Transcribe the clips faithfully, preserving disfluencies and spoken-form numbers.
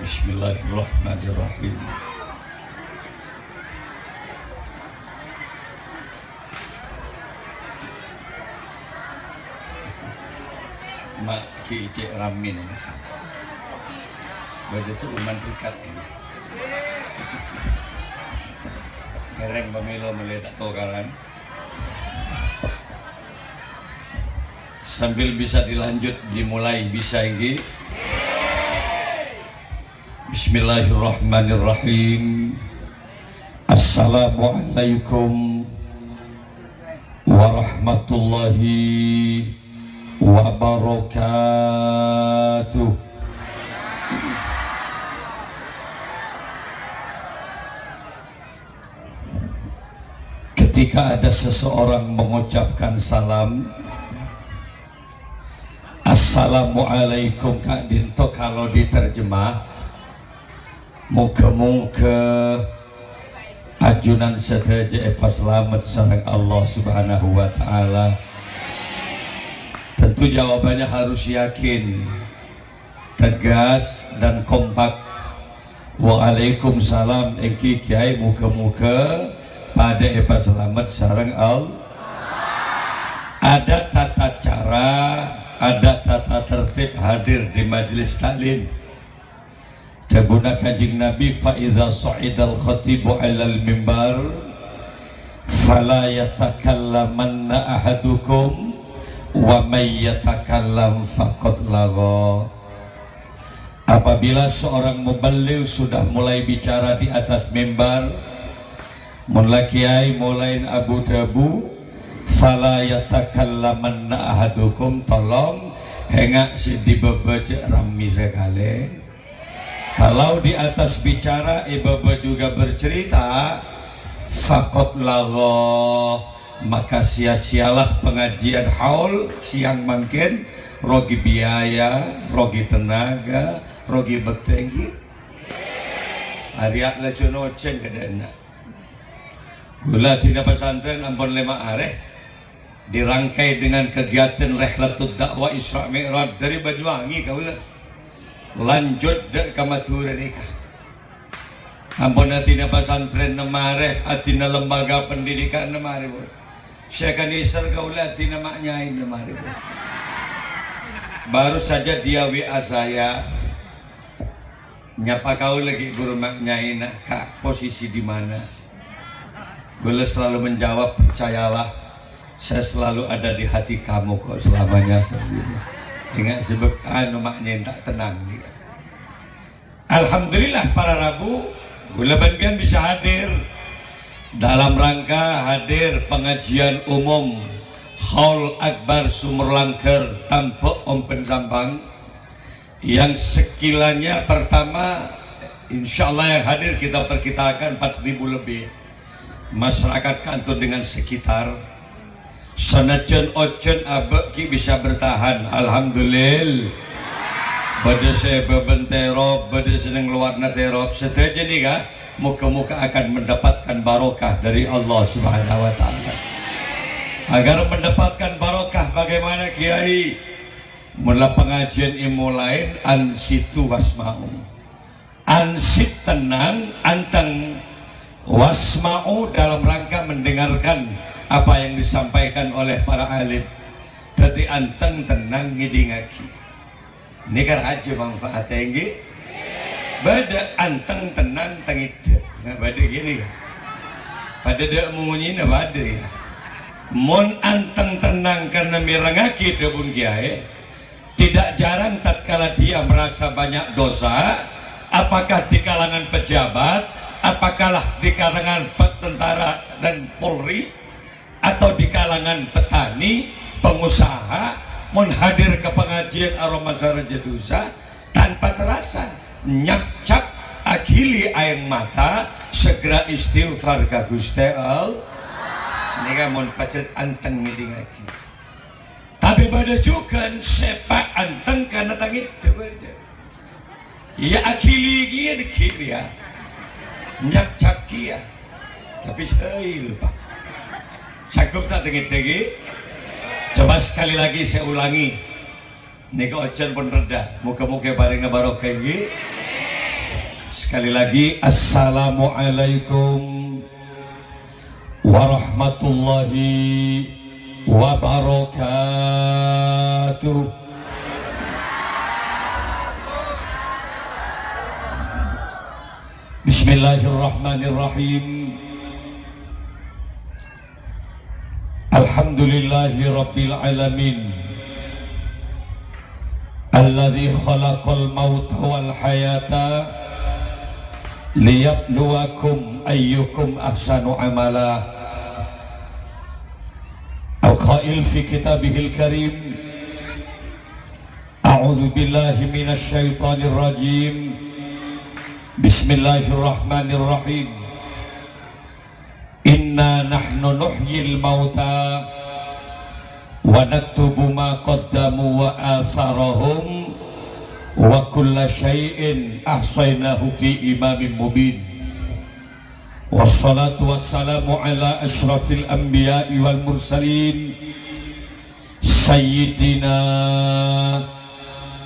Bismillahirrahmanirrahim. Ma' ghi' cè' ramin, Mas. Bâdâ tu'uman rikat ini. Ngèrèng pamèlo mèlè ta' tokaran. Sambil bisa dilanjut, dimulai, bisa, ènggi? Bismillahirrahmanirrahim. Assalamualaikum warahmatullahi wabarakatuh. Ketika ada seseorang mengucapkan salam, "Assalamualaikum," ka'dinto kalau diterjemah, "Moga-moga ajunan sadhâjâ èpaslamet sareng Allah Subhanahu wa Ta'ala." Tentu jawabannya harus yakin, tegas, dan kompak. "Waalaikumsalam, ènggi Kèyaè, moga-moga padâ èpaslamet sareng Allah." Ada tata cara, ada tata tertib hadir di majelis taklim. Dhâbuna Kanjeng Nabi, "Fa idza sha'idal khatibu 'alal mimbar, fala yatakallamanna ahadukum, wa may yatakallam faqad lagha." Apabila seorang muballigh sudah mulai bicara di atas mimbar, mon la kèyaè molaè abu-dhâbu, "Fala yatakallamanna ahadukum," tolong, enga' sè è bâbâ jhâ' rammè sakalè. Kalau di atas bicara, è bâbâ juga bercerita, faqad lagha, maka sia-sialah pengajian haul siang mangkèn, rogi biaya, rogi tenaga, rogi bâkto, ènggi. Arèya laju nojjhân ka dâ' enna'. Kaulâ dina pesantren ampon lèma arè. Dirangkai dengan kegiatan Rihlatud Da'wah Isra Mi'raj dari Banyuwangi kaulâ. Lanjut dâ' ka Madhurâ nèka. Ampon adina pasantren nemmarè, adina lembaga pendidikan nemmarè, Bu. Sè ka'dinto kaulâ adina ma' nyaè nemmarè, Bu. Baru saja dia W A saya. Nyapa kaulâ ghi' buru ma' nyaèna, "Kak, posisi di mana?" Kaulâ selalu menjawab, "Percayalah, saya selalu ada di hati kamu kok selamanya." Enga' sè bâk-, anu, ma' nyaèna ta' tennang, gitu. Alhamdulillah, para rabu, kaulâ bân biyân bisa hadir dalam rangka hadir pengajian umum Haul Akbar Sumur Langgar, Tambak Omben Sampang. Yang sekiranya pertama, insya Allah yang hadir kita perkitakan empat ribu lebih. Masyarakat Kanton dengan sekitar, sanajjân ojhân abâ' ghi' bisa bertahan, alhamdulillah. Bâdâ sè bâbân terop, bâdâ sè neng lowarra terop, sadhâjâ nèka moga-moga akan mendapatkan barokah dari Allah Subhanahu wa Ta'ala. Agar mendapatkan barokah, bagaimana, Kiai? Mula pengajian èmolaè, ansitu wasma'u. Ansit, tenang, anteng, wasma'u, dalam rangka mendengarkan apa yang disampaikan oleh para alim. Dhâddhi anteng, tenang, ngèdingaghi. Nèka rajâ manfaatnya, ènggi? Bâdâ anteng, tenang, tangèdhâ. Nah, bâdâ gini, kan? Padâ dâ' monyèna bâdâ, ya. Mon anteng, tenang karena mèrengngaghi dhâbuna Kiai, tidak jarang tatkala dia merasa banyak dosa, apakah di kalangan pejabat, apakah di kalangan pe-, tentara dan Polri, atau di kalangan petani, pengusaha, mon hadir ka pangajiân aromasa rajâ dhusa, tanpa terasa, nyapcap, aghili aèng mata, segera istighfar ka Ghustè Allah. Nèka mon pajhât anteng ngèdingaghi. Tapè bâdâ jhughân sè pa' anteng karena tangèdhâ bâdâ. Iyâ, aghili kèya dhâggi' rèya. Nyapcap kèya. Tapè sahil, Pak. Sanggup ta' tangèdhâ, ghi? Coba sekali lagi saya ulangi. Nèka ojhân pon rèdhâ. Moga-moga parèngna barokah, ghi? Sekali lagi, assalamualaikum warahmatullahi wabarakatuh. Bismillahirrahmanirrahim. Alhamdulillahi rabbil alamin. Alladzi khalaqal mauta wal hayata liyabluwakum ayyukum ahsanu amala. Al-qail fi kitabihil karim, a'udzu billahi minasy syaithanir rajim. Bismillahirrahmanirrahim. Inna nahnu nuhyil mauta wa naktubu ma qaddamu wa asarahum wa kulla syai'in ahsaynahu fi imamin mubin. Wassalatu wassalamu ala asyrafil anbiya'i wal mursalin, Sayyidina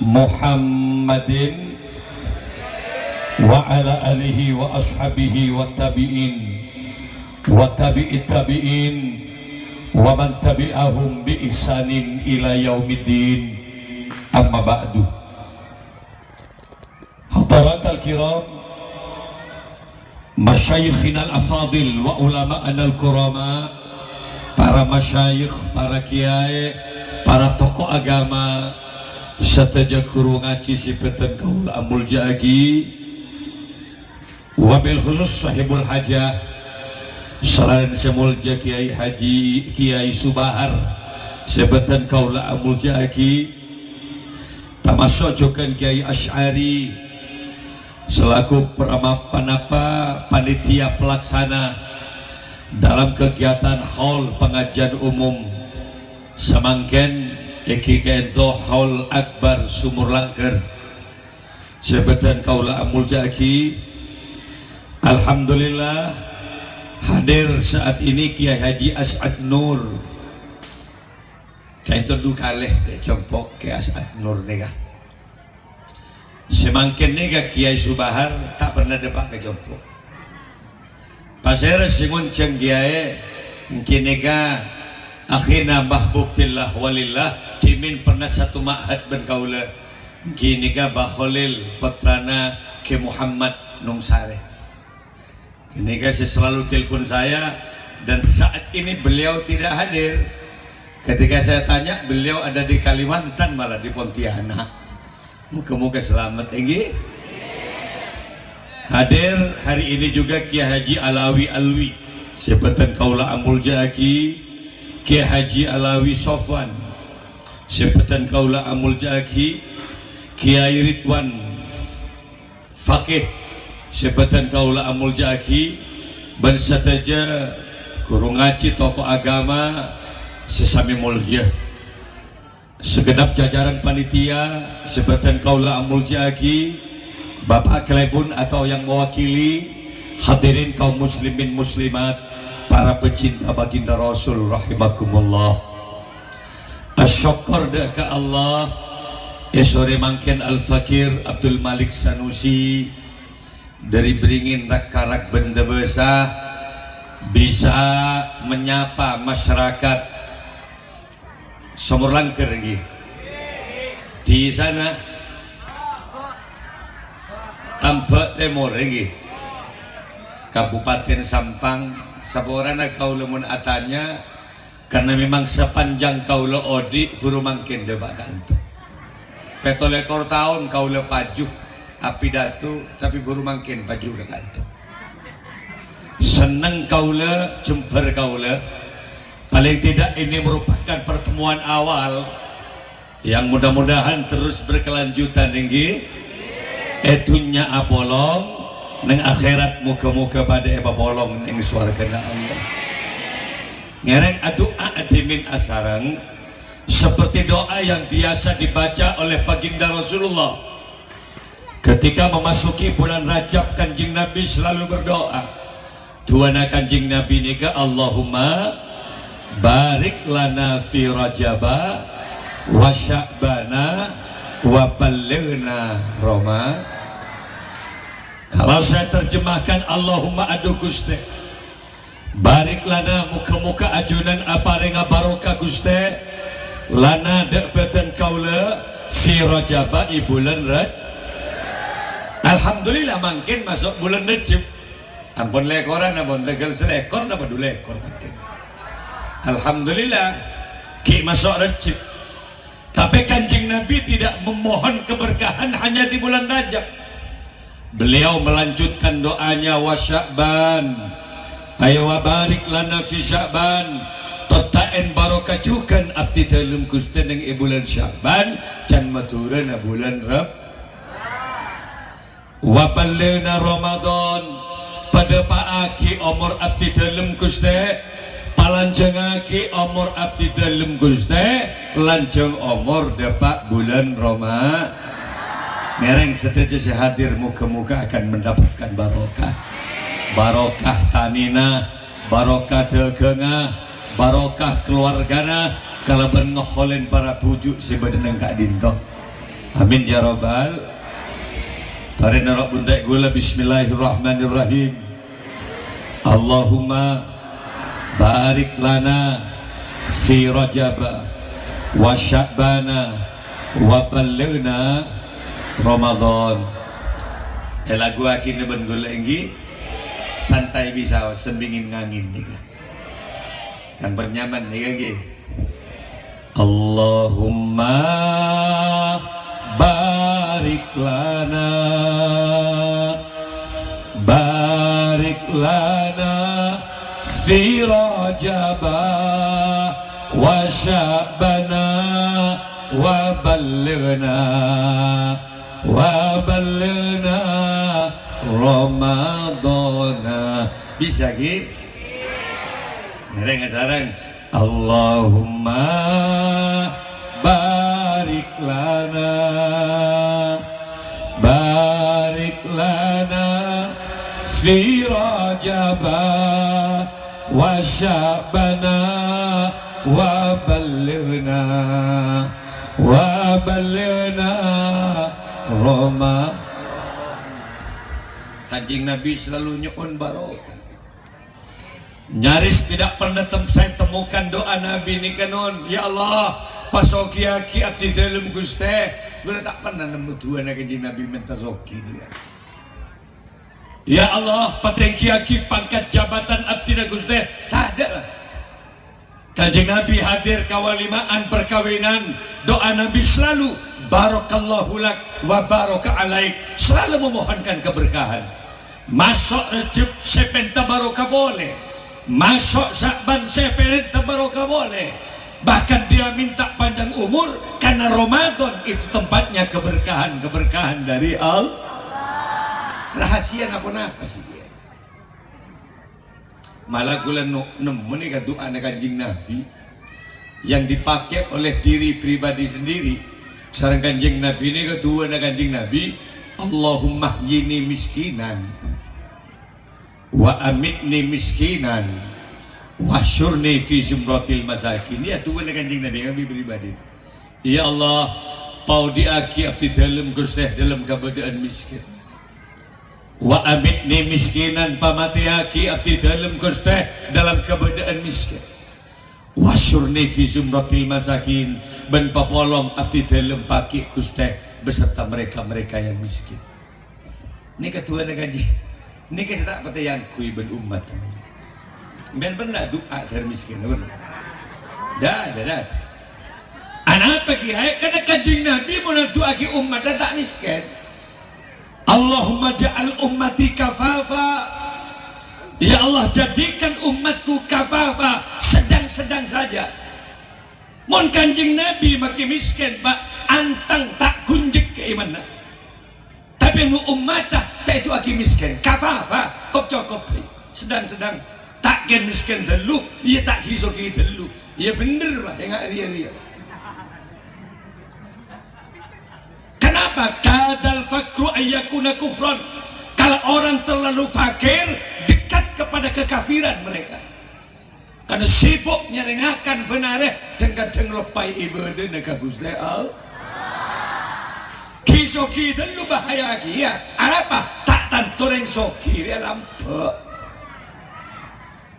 Muhammadin wa ala alihi wa ashabihi wa tabi'in wa tabi'it tabi'in wa man tabi'ahum bi ihsanin ila yaumiddin. Amma ba'du. Hadaratal kiram, masyayikhinal afadil wa ulama'anal kurama, para masyayikh, para kiai, para tokoh agama, sadhâjâ ghuru ngajhi sè bhâdhân kaulâ amoljâ'aghi, wabil khusus sahibul hajah, salanjhângnga sè moljâ Kiai Haji, Kiai Subahar, sè bhâdhân kaulâ amoljâ'aghi, tamaso' jhughân Kiai Asy'ari, selaku prama-, panapa panitia pelaksana dalam kegiatan haul pengajian umum samangkèn èngghi ka'ènto Haul Akbar Sumur Langger. Sè bhâdhân kaulâ amoljâ'aghi, alhamdulillah, hadir saat ini Kiai Haji As'ad Nur. Ka'ènto du kalè è compo' Kiai As'ad Nur nèka. Sè mangkèn nèka Kiai Subahar ta' pernah dâpa' ka compo'. Pasèra sè ngonjhâng Kiai, èngghi nèka akhina mahbub fillah walillah, dhimèn pernah satu ma'had bân kaulâ. Èngghi nèka Mbah Kholil, pottrana Kiai Muhammad Nungsarè. Ghânèka sè selalu telepon saya, dan saat ini beliau tidak hadir. Ketika saya tanya, beliau ada di Kalimantan, malah di Pontianak. Moga-moga selamat, èngghi. Hadir hari ini juga Kiai Haji Alawi Alwi, sè bhâdhân kaulâ amoljâ'aghi, Kiai Haji Alawi Sofwan, sè bhâdhân kaulâ amoljâ'aghi, Kiai Ridwan Fakih, sè bhâdhân kaulâ amoljâ'aghi, bân sadhâjâ ghuru ngajhi tokoh agama sè samè moljâ. Segenap jajaran panitia sè bhâdhân kaulâ amoljâ'aghi, Bapak Klèbun atau yang mewakili, hadirin kaum muslimin muslimat, para pecinta baginda Rasul rahimakumullah. Asyokor dâ' ka Allah, è sore mangkèn Al-Fakir Abdul Malik Sanusi dâri Beringin Rak-Karak bân Dâbâsa bisa menyapa masyarakat Sumur Langger, èngghi. Di sana, Tambak Tèmor, èngghi. Kabupaten Sampang, saporana kaulâ mon atanya, karena memang sepanjang kaulâ odi', buru mangkèn dâpa' kanto. Pètto lèkor taon kaulâ paju apidato, tapè buru mangkèn paju ka kanto. Senneng kaulâ, jembhâr kaulâ. Paling tidak ini merupakan pertemuan awal yang mudah-mudahan terus berkelanjutan, èngghi. È dhunnya apolong, neng akhèrat moga-moga padâ èpapolong neng sowarghâna Allah. Ngèrèng adu'a dhimèn asareng, seperti doa yang biasa dibaca oleh Baginda Rasulullah. Ketika memasuki bulan Rajab, Kanjeng Nabi selalu berdoa. Du'âna Kanjeng Nabi nèka, "Allahumma barik lana fi Rajaba wa Sya'bana wa ballighna Roma." Kalau saya terjemahkan, Allahumma, adhu Ghustè, barik lana, moghâ-moghâ ajunan aparènga barokah, Ghustè, lana, dâ' bhâdhân kaulâ, fi Rajaba, è bulân Raj-, Alhamdulillah, mangkèn maso' bulân Rejjeb. Ampon lèkoran, ampon tangghâl salèkor napa du lèkor mangkèn. Alhamdulillah, ghi' maso' Rejjeb. Tapè Kanjeng Nabi tidak memohon keberkahan hanya di bulan Rajab. Beliau melanjutkan doanya, "Wa Sya'ban. Ayo, wa barik lana fi Sya'ban." Totta'èn barokah jhughân abdhi dhâlem Ghustè neng è bulân Sya'ban, can Madhurâna bulân Rep-, "Wa ballighna Ramadan." Padâpa'aghi omor abdhi dhâlem, Ghustè. Palanjhângaghi omor abdhi dhâlem, Ghustè. Lanjhâng omor dâpa' bulân Roma-, ngèrèng sadhâjâ sè hadir, moghâ-moghâ akan mendapatkan barokah. Barokah tanèna, barokah dhâghângnga, barokah kalowarghâna, kalabân ngoholèn para bhuju' sè bâdâ neng ka'dinto. Amin ya rabbal. Tarèna ro' bhunte' ghulâ, bismillahirrahmanirrahim. Allahumma barik lana fi Rajaba wa Sya'bana wa ballighna Ramadan. Èlaguwaghi bân ghulâ èngghi. Santai bisa, sembingin ngangin nèka. Kan pernyaman nèka ngghi. Allahumma barik lana, barik lana fi Rajaba wa Sya'bana wa ballighna, wa ballighna Ramadana. Bisa, ghi? Ngèrèng sareng. Allahumma barik lana, barik lana fi Rajaba wa Sya'bana wa ballighna, wa ballighna Roma-, Kanjeng Nabi selalu nyo'on barokah. Nyaris tidak pernah tem-, saya temukan doa Nabi nèka, non, "Ya Allah, pasogiyaghi abdhi dhâlem, Ghustè." Ghulâ ta' pernah nemmo du'âna Kanjeng Nabi mènta soghi nèka. "Ya Allah, patènggiyaghi pangkat jabatan abdhina, Ghustè." Tadâ', la. Kanjeng Nabi hadir ka walima'an perkawinan, doa Nabi selalu, "Barakallahu lak wa baraka alaik." Selalu memohonkan keberkahan. Maso' Rejjeb sè pènta barokah polè. Maso' Sya'ban sè pènta barokah polè. Bahkan dia minta panjang umur karena Ramadan itu tempatnya keberkahan-keberkahan dari Allah. Rahasiana ponapa sih, ya? Malah ghulâ no-, nemmo nèka du'âna Kanjeng Nabi yang dipakai oleh diri pribadi sendiri. Sareng Kanjeng Nabi nèka du'âna Kanjeng Nabi, "Allahumma ahyini miskinan, wa amitni miskinan, wahsyurni fi zumratil masakin." Ya, du'âna Kanjeng Nabi kaangghuy pribadi. "Ya Allah, paodi'aghi abdhi dhâlem, Ghustè, dhâlem kabâdâ'ân miskin. Wa amitni miskinan, pamatèyaghi abdhi dhâlem, Ghustè, dalam kabâdâ'ân miskin. Wahsyurni fi zumratil masakin, bân papolong abdhi dhâlem pagghi', Ghustè, beserta mereka-mereka yang miskin." Nèka du'âna Kanjeng. Nèka sè ta' patè èangghuy bân ommat. Sampèyan pernah du'â dhâr miskin, pernah? Dâ', dâ', dâ'. Anapa kèyaè? Karena Kanjeng Nabi mon adu'aaghi ommatta ta' miskin. "Allahumma ja'al ummati kafafa." Ya Allah, jadikan umatku kafafa, sedang-sedang saja. Mon Kanjeng Nabi makkè miskin, Pak, antang ta' ghunjek kè imanna. Tapè mon ommatta ta' èdu'aaghi miskin, kafafa, kop-cokop, sedang-sedang. Ta' kèng miskin ghâllu, iyâ ta' ghi-soghi ghâllu. Iyâ bhender, Pak, enga' rèya-rèya. Kenapa? Kadal fakru ayyakuna kufron. Kalau orang terlalu fakir, dekat kepada kekafiran mereka. Karena sibuk nyarèngakan bân arè, dhâng-kadhâng loppaè ibâdâna ka Ghustè Allah. Ghi-soghi ghâllu bahaya kèya. Arapa? Ta' Tanto rèng soghi rèya lambâ'.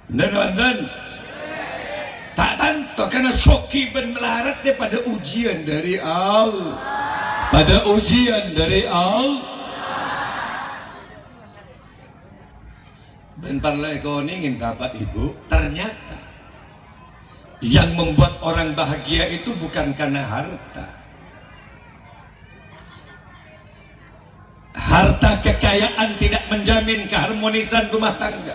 Bhender, bhender? Ta' tanto, karna soghi bân malarat rèya padâ ujian dâri Allah. Padâ ujian dâri Allah. Bân parlo èkonèngè, Bapak Ibu, ternyata yang membuat orang bahagia itu bukan karena harta. Harta kekayaan tidak menjamin keharmonisan rumah tangga.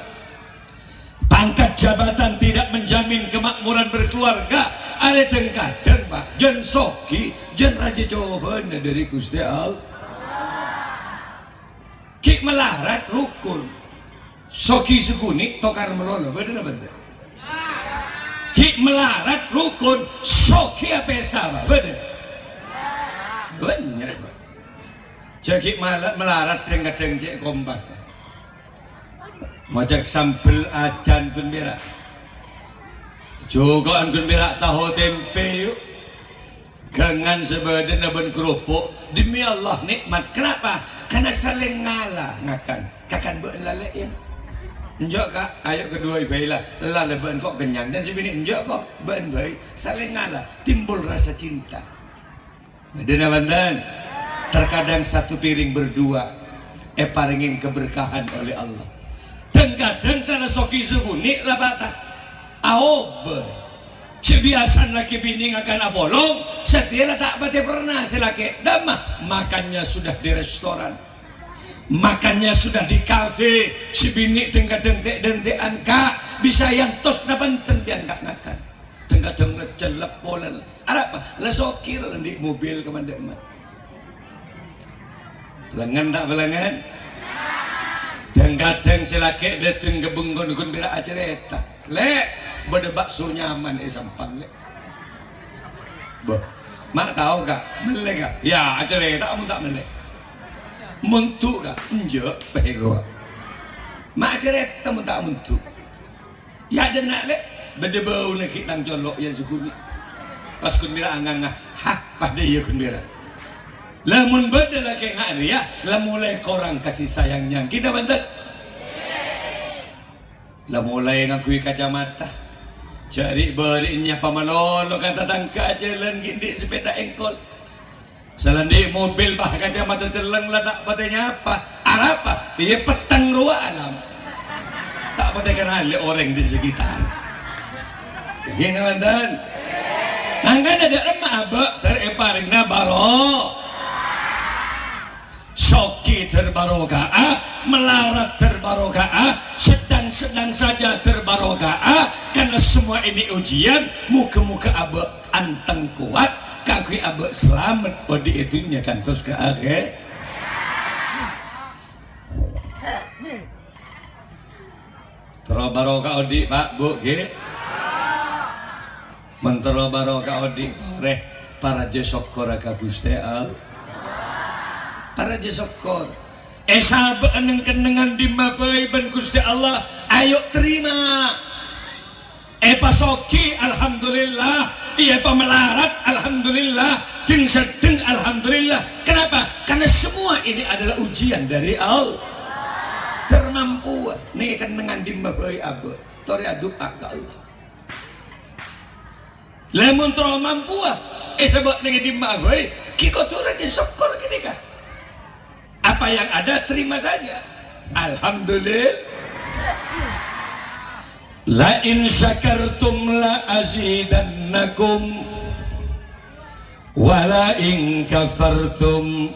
Pangkat jabatan tidak menjamin kemakmuran berkeluarga. Arèya dhâng-kadhâng, Pak, jhân soghi, jhân rajâ cobâna dâri Ghustè Allah. Ghi' malarat rokon. Soghi sakonè' tokar malolo, bâdâ napa enten? Ghi' malarat rokon, soghi apèsa, Pak, bâdâ? Bânnya', Pak. Jhâ' ghi' mala-, malarat dhâng-kadhâng cè' kompak. Mojhâk sambel ajân ghun pèra'. Jhuko'an ghun pèra' taho tempè, yu. Ghângan sè bâdâna bân kerupuk, demi Allah nikmat. Kenapa? Karena saling ngala ngakan. Kakan bâ'na la Lè', ya. Enjâ', Ka', ayo kedua ibaila. La la bâ'na kok kenyang. Dan sè binè' enjâ' kok, bâ'na bhâi. Saling ngala, timbul rasa cinta. Bâdâna bhânten. Terkadang satu piring berdua èparèngè keberkahan oleh Allah. Dhâng-kadhâng sala soghi sakonè' la patah. Aobâ. Sè biyasana lakè binè ngakan apolong, satèya la ta' patè perna sè lakè. Dâmma, makannya sudah di restoran. Makannya sudah di kafe. Sè binè' dhâng-kadhâng tè'-dântè'an, Ka', bisa èyantos napa enten biyân Ka' ngakan. Dhâng-kadhâng ngecellep polana. Arapa? La soghi la andi' mobil kamandhâ'na. Bâlângan ta' bâlângan? Dhâng-kadhâng sè lakè' dâteng ka bengkona ghun pèra' acarèta. "Lè', bâdâ bakso nyaman è Sampang, Lè'." Bâh, ma' tao, Ka'? Mellè, Ka'? Ya, acarèta mon ta' mellè. Monḍhu', Ka'? Enjâ', pègo. Ma' acarèta mon ta' monḍhu'. Ya, dânna', Lè', bâdâ bâuna ghi' tang colo' ya sakonè'. Pas ghun pèra' anganga, hah, padâ iyâ ghun pèra'. Lamon bâdâ lakè nga' rèya, la molaè korang kasih sayangnya. Ghi' ta' bhânten? La molaè ngangghuy kacamata. Jhâ' ri'-bâri' nyapa malolo ka tatangghâ ajhâlân ghi' andi' sepeda engkol. Sala andi' mobil, bâh, kacamata celleng la ta' patè nyapa. Arapa? Iyâ, petteng rowa alam. Ta' patè kanalè orèng di sekitar. Ghi' ta' bhânten? Mangkana dâ' remma abâ' ter èparèngana baro-, soghi ter barokah, malarat ter barokah, sedang-sedang saja ter barokah, karena semua ini ujian, moga-moga abâ' anteng kowat, kaangghuy abâ' salamet odi' è dhunnya kantos ka akhè-, Terro barokah odi', Pak, Bu, ghi? Mon terro barokah odi', torè parajâ sokkor ka Ghustè All-, parajâ sokkor. Èsabâ'â neng-kennengngan dimma bhâi bân Ghustè Allah, ayo tarèma. Èpasoghi, alhamdulillah. Iyâ, èpamalarat, alhamdulillah. Dhâng-seddhâng, alhamdulillah. Kenapa? Karena semua ini adalah ujian dari Allah. Ter mampu, nèka neng andi' mabâi abâ'. Torè adu'a ka Allah. Lamon terro mampu, èsabâ' neng dimma bhâi, ghi kodhu rajâ sokkor ghânèka. Apa yang ada, terima saja. Alhamdulillah. "La in syakartum la azidannakum, wa la in kafartum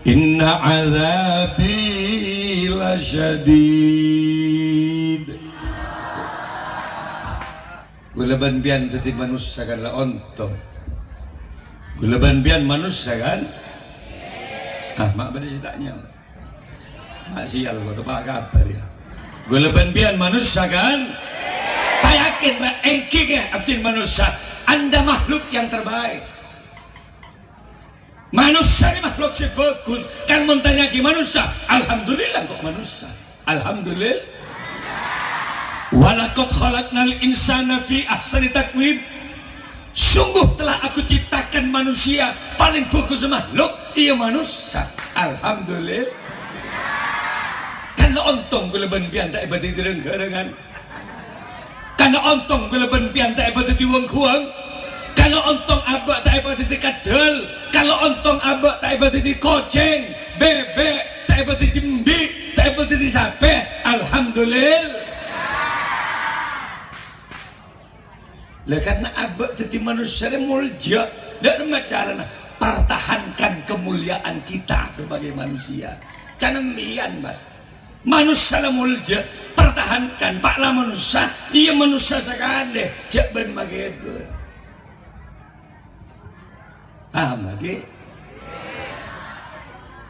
inna adzabi lasyadid." Ghulâ bân biyân dhâddhi manossa kan la ontong. Ghulâ bân biyân manossa kan? Ah, ma' bâdâ sè ta' nyaot. Ma' sial kok, topa' kabhâr, ya. Ghulâ bân biyân manossa kan? Ta' yakin, Pak, èngghi kè abdhina manossa. Anda makhluk yang terbaik. Manossa nèka makhluk sè bhâghus, kan mon tanya'aghi manossa, alhamdulillah kok manossa. Alhamdulillah. "Wa laqad khalaqnal insana fi ahsani taqwim." Sungguh telah Aku ciptakan manusia paling bhâghus makhluk, iyâ manossa. Alhamdulillah. Kana ontong kaulâ bân pèyan ta' èpadhâddhi reng-ghârângan. Kana ontong kaulâ bân pèyan ta' èpadhâddhi wâng-ghuwâng. Kana ontong abâ' ta' èpadhâddhi keddhâl. Kana ontong abâ' ta' èpadhâddhi kocèng, bèbèk, ta' èpadhâddhi embi', ta' èpadhâddhi sapè. Alhamdulillah. Lah, karna abâ' dhâddhi manossa rè molja, dâ' remma carana pertahankan kemuliaan kita sebagai manusia. Can empiyan, Mas. Manossa la molja, pertahankan. Pa' la manossa, iyâ manossa sakalè, jhâ' bân maghibur. Paham lagi?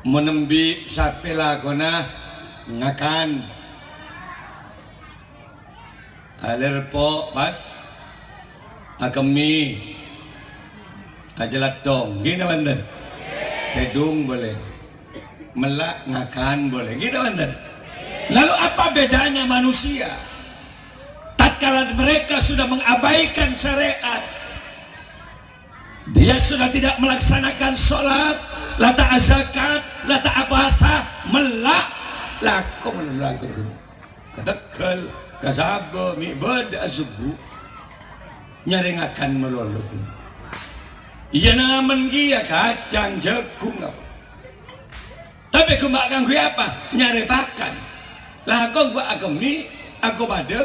Mon embi' sapè lakona ngakan. Alèr po' pas akemmè. Ajhâ' laddhong, ghi na bhunten? Tèdung bolè. Mella' ngakan bolè, ghi na bhunten? Lalu apa bedanya manusia? Tatkala mereka sudah mengabaikan syariat, dia sudah tidak melaksanakan sholat, la ta' azakat, la ta' apowasa, mella', lako mella' ka tegghâl, ka sabâ, mè' bâdâ asubbu, nyarè ngakan malolo. Iyâ, namen kèya kacang, jhâghung, apa. Tapè ghu ma' kaangghuy apa? Nyarè pakan. Lako ghu akemmè, ako padâ,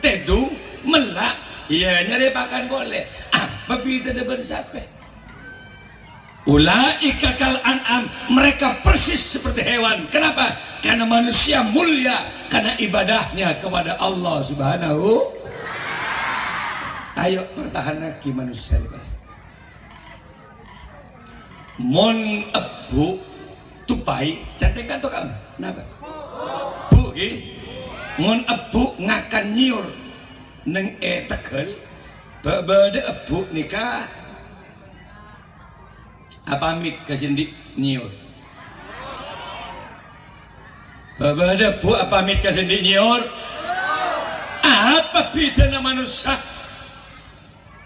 tèdung, mella', iyâ, nyarè pakan polè. Apa bhidhâna bân sapè? Ulaika kal an'am, mereka persis seperti hewan. Kenapa? Karena manusia mulia karena ibadahnya kepada Allah Subhanahu. Ayo, pertahanaghi manusia, Mas. Mon ebbhu' tupai, cantik kan tuh kamu? Kenapa? Bu, ghi? Mon ebbhu' ngakan nyèyor neng è tegghâl, bâ-, bâdâ ebbhu' nèka apamèt ka sè andi' nyèyor. Bâ-, bâdâ ebbhu' apamèt ka sè andi' nyèyor. Apa bhidhâna manossa?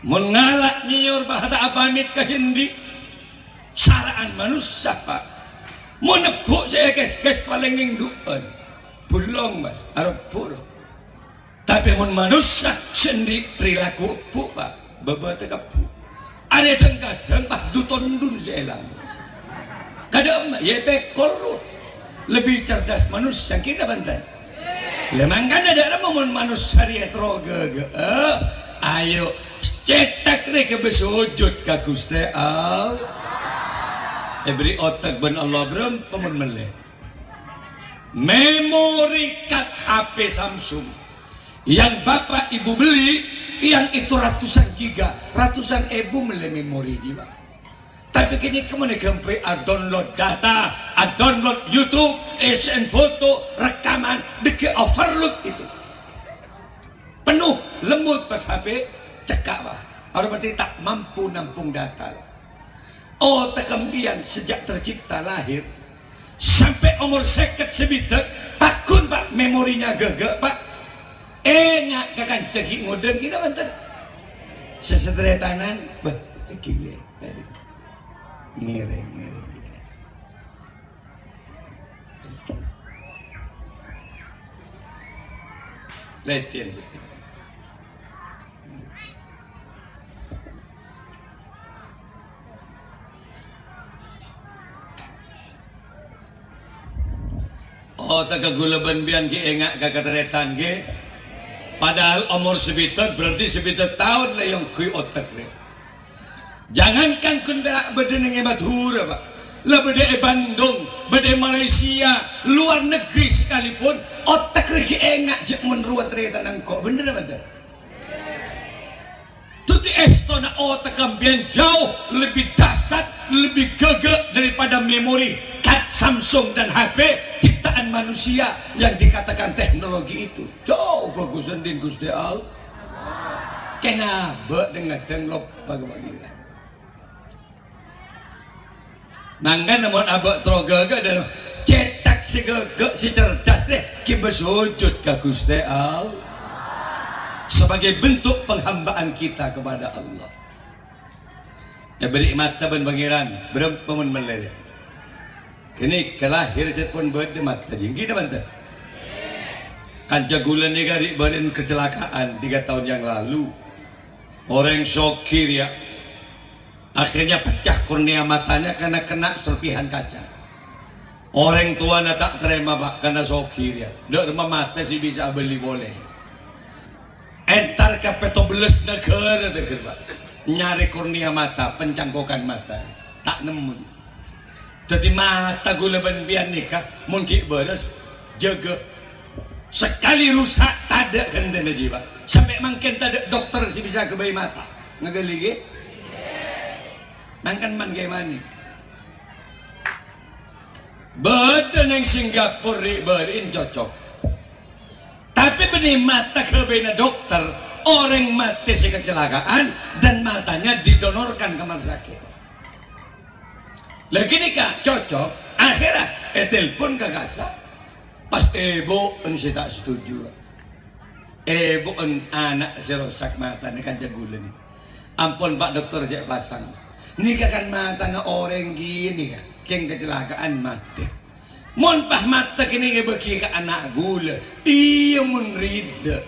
Mon ngala' nyèyor bâ ta' apamèt ka sè andi', sara'an manossa, Pa'. Mon ebbhu' sè èkèskès palèng nèng dhu'ân, bulong, Mas, arebbhu'. Tapè mon manossa sè andi' perilaku ebbhu', Pa', bâbâ ta' ebbhu'. Arè dhâng-kadhâng, Pa', du-tondun sè èlang. Kadhâ' emma, yâ pèkol, ro. Lebih cerdas manossa, ghi na bhunten? Lha, mangkana dâ' remma mon manossa rèya terro ghâghâ'â, ayo, cètak rè ka bâ sojud ka Ghustè Allah. Èbherri' otek bân Allah, bârâmpa mon mellè. Memori card H P Samsung yang bapak ibu beli, yang itu ratusan giga, ratusan ebu mellè memori, ghi, Pa'. Tapè kènè' kemma'an ghâmpè a-download data, a-download YouTube, èsè'èn foto, rekaman, dhâggi' overload itu. Penuh, lemmot pas H P, cekka', Pa'. Arè berarti ta' mampu nampung data, la. Otak sampèyan sejak tercipta lahir sampè' omor sèket sè bidhâk, pagghun, Pa', memorinya ghâghâ', Pa'. Enga' ka kanca ghi' ngodâ, ghi na bhunten? Sè sataretanan, bâh, èngghi, ghi. Ngèrèng, ngèrèng, ngèrèng. Lècèn. Otak kaulâ bân sampèyan ghi' enga' ka kataretan, ghi. Padahal omor sè bidhâk, berarti sè bidhâk taon la èyongghuy otak, ghi. Jangankan ghun pèra' bâdâ neng è Madhurâ, Pa'. La bâdâ è Bandung, bâdâ è Malaysia, luar negeri sekalipun, otak rè ghi' enga' jhâ' mon rowa taretanan engko'. Bhender apa enggak? Dhâddhi èstona otak sampèyan jauh lebih dahsyat, lebih ghâghâ daripada memori card Samsung dan H P ciptaan manusia yang dikatakan teknologi itu. Jauh bhâghus andi' Ghustè Allah. Kèng abâ' dhâng-kadhâng loppa ka Pangèran. Mangkana mon abâ' terro ghâghâ, dâ-, cètak sè ghâghâ, sè cerdas rè, ghibâ sojud ka Ghustè Allah. Sebagai bentuk penghambaan kita kepada Allah. Èbherri' mata bân Pangèran, bârâmpa mon mellè rè. Ghânèka lahèr cè' pon bâdâ mata jhâ' ghi' na bhunten. Kanca ghulâ nèka ri'-bâri'ân kecelakaan tiga tahun yang lalu. Orèng soghi rèya akhirnya pecah kornea matanya karena kena serpihan kaca. Orèng towana ta' tarèma, Pak, karena soghi rèya. Dâ' remma matè sè bisa abâli polè. Entar ka pètto bellâs naghârâ tèghâr, Pak. Nyarè kornea mata, pencangkokan mata. Ta' nemmo. Dhâddhi mata ghulâ bân pèyan nèka, mon ghi' bârâs, jâgâ. Sakalè rusak, tadâ' ghântèna jiyâ, Pak. Sampè' mangkèn tadâ' dokter sè bisa ghâbây mata. Ngaghâli, ghi? Mangkèn man ghâbây mani. Bâdâ neng Singapura ri'-bâri'ân cocok. Tapè bânnè mata ghâbâyna dokter, orèng matè sè kecelakaan dan matanya didonorkan ke rumah sakit. Lah ghânèka cocok, akhèrra ètelpon ka kasa, pas èbu'en sè ta' setuju. Èbu'en ana' sè rosak matana kanca ghulâ nèka. Ampon, Pak Dokter, sè pasang. Nèka kan matana orèng ghânèka, kèng kecelakaan matè. Mon pas matè kènè' èbâghi ka ana' ghulâ, iyâ mon ridha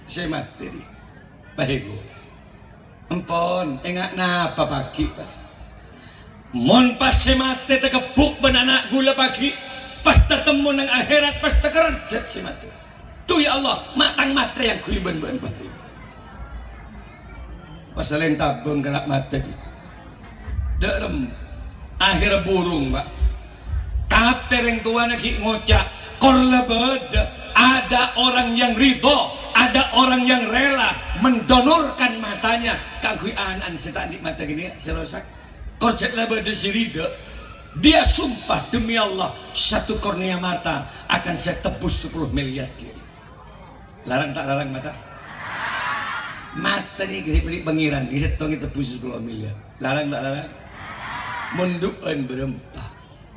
sè matè rèya. Pas èghu. Empon, enga' napa paghi' pas. Mon pas sè matè takebbhuk bân ana' ghulâ paghi', pas tatemmo neng akhèrat, pas takerjhât sè matè. Dhu, ya Allah, ma' tang matè èyangghuy bân bâ'na paghi'. Pas salèng tabâng kala matè, ghi. Dâ' remma. Akhèrra burung, Pak. Tapè rèng towana ghi' ngoca', "Kor la bâdâ, ada orang yang ridho, ada orang yang rela mendonorkan matanya kaangghuy ana'na sè ta' andi' mata ghânèka sè rosak. Kor jhâ' la bâdâ sè ridha." Dia sumpah, "Demi Allah, satu kornea mata akan saya tebus sepuluh miliar," ghi. Larang ta' larang mata? Mata nèka sè èbâri' Pangèran, nèka sèttong ètebus sepuluh miliar. Larang ta' larang? Mon dhu'ân bârâmpa.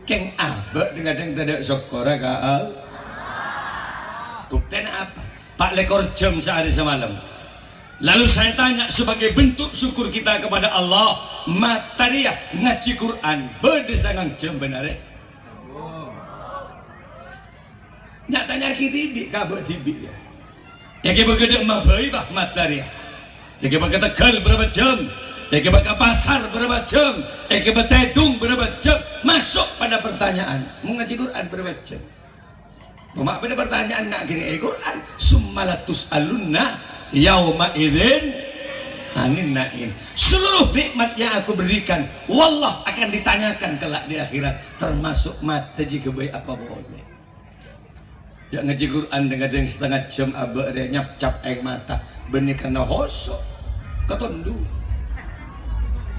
Kèng abâ' dhing-kadhing tadâ' sokkorra ka Allah. Buktèna apa? Pa' lèkor jam saarè samalem. Lalu saya tanya, sebagai bentuk syukur kita kepada Allah, mata rèya ngajhi Qur'an bâdâ sangang jam bân arè. Nya-tanya ghi' dhibi' ka abâ' dhibi', ya. Èghibâ ka Dâ' Emma bhâi, Pak, mata rèya. Èghibâ ka Tegal berapa jam? Èghibâ ka pasar berapa jam? Èghibâ tèdung berapa jam? Masuk pada pertanyaan, mon ngajhi Qur'an berapa jam? Coma pada pertanyaan na' ghânèka, eh, Qur'an, "Summa latus'alunna yauma idzin anin na'im." Seluruh nikmat yang aku berikan, wallah, akan ditanyakan kelak di akhirat, termasuk mata jiyâ ghâbây apa polè. Jhâ' ngajhi Qur'an dhing-kadhing satengnga jam abâ' rè nyapcap aèng mata, bânnè kanna hoso', katondu.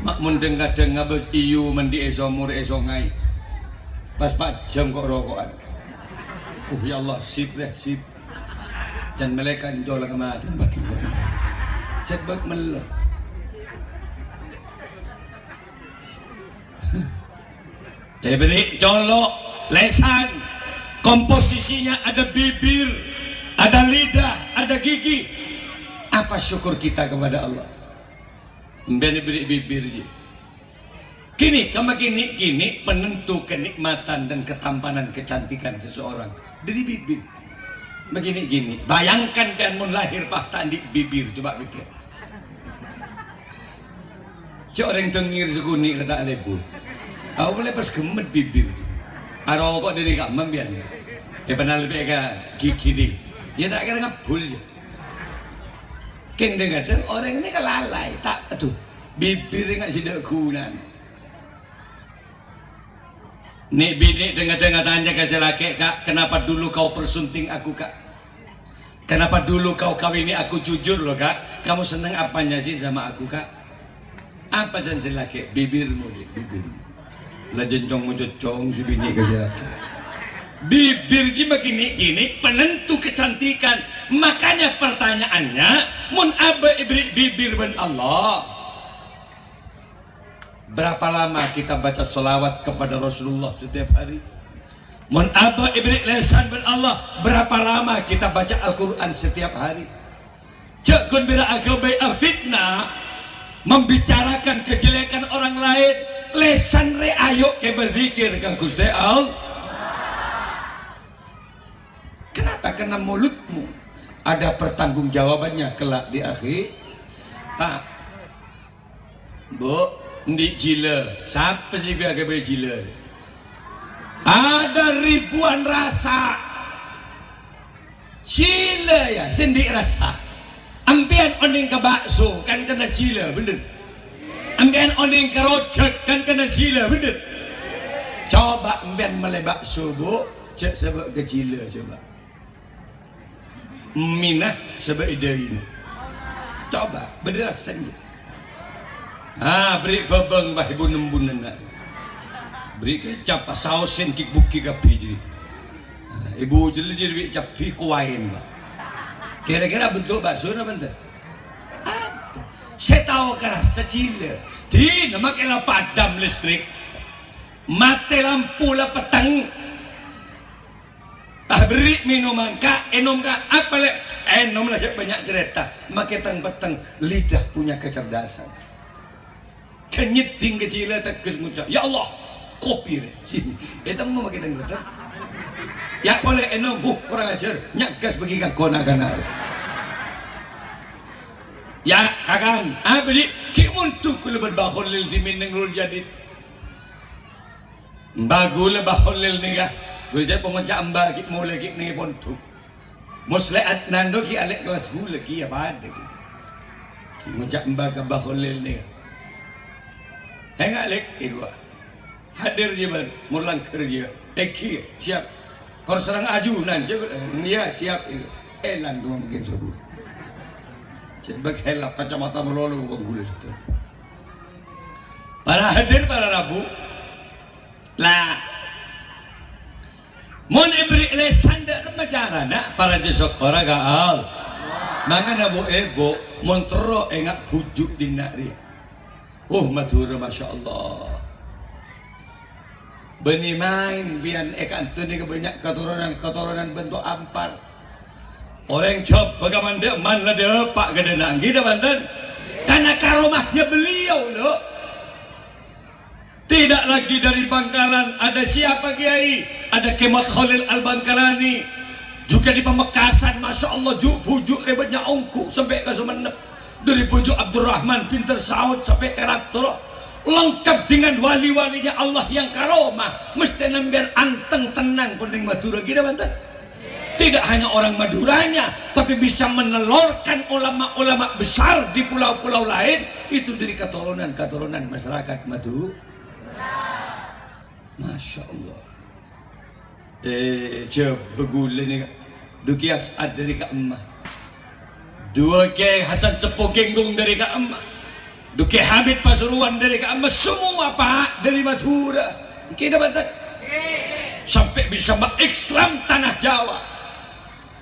Ma' mon dhing-kadhing ngabâs iyo mandi'è somor è songay. Pas pa' jam ko'-roko'an. Kuh, ya Allah, sip rè, sip. Can malaèkat ncolok ka matana bâgi. Cèt bâk mello. Èbâri' colo', lèsan, komposisinya ada bibir, ada lidah, ada gigi. Apa syukur kita kepada Allah? Embèna èbâri' bibir, ji. Kènè', kamma kènè', kènè' penentu kenikmatan dan ketampanan, kecantikan seseorang. Dâri bibir. Begini-gini. Bayangkan, pèyan, mon lahir pas ta' andi' bibir, coba pikir. Cè' orèng dengngir sakonè' la ta' lebur. Aku polè pas ghemmet bibir. Aroko' dâri kamma, pèyan. Ya, pernah lebih ka gigi, ding. Ya, ta' kèra ngebbhul, ya. Kèng dhing-kadhing orèng nèka lalai, ta', aduh, bibir nèka sè dâ' ghunana. Nè'-binè' dhing-kadhing atanya ka sè lakè', "Kak, kenapa dulu kau persunting aku, Kak? Kenapa dulu kau kawini aku jujur, loh, Kak? Kamu seneng apanya sih sama aku, Kak?" Apa can sè lakè'? "Bibirmu, Dek, bibirmu." La jhânjhâng-mojhânjhâng sè binè' ka sè lakè'. Bibir jiyâ ma' kènè'-kènè' penentu kecantikan. Makanya pertanyaannya, mon abâ' èbâri' bibir bân Allah, berapa lama kita baca sholawat kepada Rasulullah setiap hari? Mon abâ' èbâri' lèsan bân Allah, berapa lama kita baca Al-Qur'an setiap hari? Jhâ' ghun bhârâ aghâbây afitnah, membicarakan kejelekan orang lain, lèsan rè ayo' kè berzikir ka Ghustè Allah. Kenapa karena mulutmu ada pertanggungjawabannya kelak di akhir. Pak, Bu, endi' jilâ? Sapa sè bi' aghâbây jilâ? Ada ribuan rasa. Jilâ, ya, sè endi' rasa. Empèyan onèng ka bakso, kan kèna jilâ, bhender? Empèyan onèng ka rojhâk, kan kèna jilâ, bhender? Coba empèyan mellè bakso, Bu, jhâ' sabâ' ka jilâ, coba. Minah sabâ' èdâina. Coba, bhender rassana. Ah, bherri' bhâbâng, bâh, èbun-embunan, na'. Bherri' kècap, saosèn ghi' bughi kabbhi jârèya. Ah, èbujâl jârèya bi' cabbhi kowaèn, Pak. Kèra-kèra bentuk bakso napa enten? Ada. Sè tao ka rassa jilâ. Dinah makè la padam listrik. Matè lampu la petteng. Ah, bherri' minoman, Ka', ènom, Ka'. Apa, Lè'? Ènom la, jhâ' bânnya' carèta. Makè teng-petteng, lidah punya kecerdasan. Ghâ' nyeddhing ka jilâ tegghes ngoca', "Ya Allah, kopi rè." Ètemmo makè teng-petteng. Ya' polè ènom, huh, kurang ajar. Nya' gas bâgi ka na-kana. Ya', kakang, apa, Di'? Ghi' mondhuk kaulâ bân Bah Kholil di Mineng Nurul Jadid. Emba kaulâ Bah Kholil nèka, ghulâ sè pongoca'na emba ghi' molè ghi' nèng è pondhuk. Musleh Adnan rowa ghi' alè' kellas kaulâ ghi' ya padâ ghi'. Ghi' ngoca' emba ka Bah Kholil nèka. "Hè, nga', Lè', èrowa. Hadir jiyâ bân, mon langghâr jiyâ. Èngghi, siap. Kor sareng ajunan, jâ-, iyâ, siap." Èlang rowa mangkèn sobu. Cè' bâk helap kacamata malolo wong kaulâ seddhâ. Para hadir, para rabu. La, mon èberri' lèsan dâ' remma carana, parajâ sokkorra ka Allah. Mangkana, bu-, èbhu, mon terro ènga' bhuju' dinna' rèya. Uh, Madhurâ, masyaallah. Bânnè maèn, bi'en è ka'dinto nèka bânnya' katoronan-katoronan bentuk ampar. Orèng Jhâbâ ka mandhâ' man la dâpa' ka dâna', èngghi ta' bhunten? Karena karomahnya beliau, lo. Tidak lagi dari Bangkalan, ada siapa, Kiai? Ada Kiai Mat Kholil Al-Bangkalani. Juga di Pamekasan, Masya Allah, ju'-bhuju' rèbâtnya ongghu sampè' ka Sumenep. Dari Bhuju' Abdurrahman, Pinter Saud, sampè' ka Rattoro. Lengkap dengan wali-walinya Allah yang karomah. Mesti sampèyan anteng, tenang, pon nèng Madhurâ ghi, ta' bhunten? Tidak hanya orang Maduranya, tapi bisa menelorkan ulama-ulama besar di pulau-pulau lain, itu dari keturunan-keturunan masyarakat Madura. Masya Allah. Eh, Jhâbâ ghulâ nèka. Dhu Kè As'ad dâri ka'emma. Dhu Kè Hasan Seppo Genggong dâri ka'emma. Dhu Kè Hamid Pasuruan dâri ka'emma. Semua, Pak, dari Madura. Èngghi ta' bhunten? Sampè' bisa ma'Islam tanah Jawa.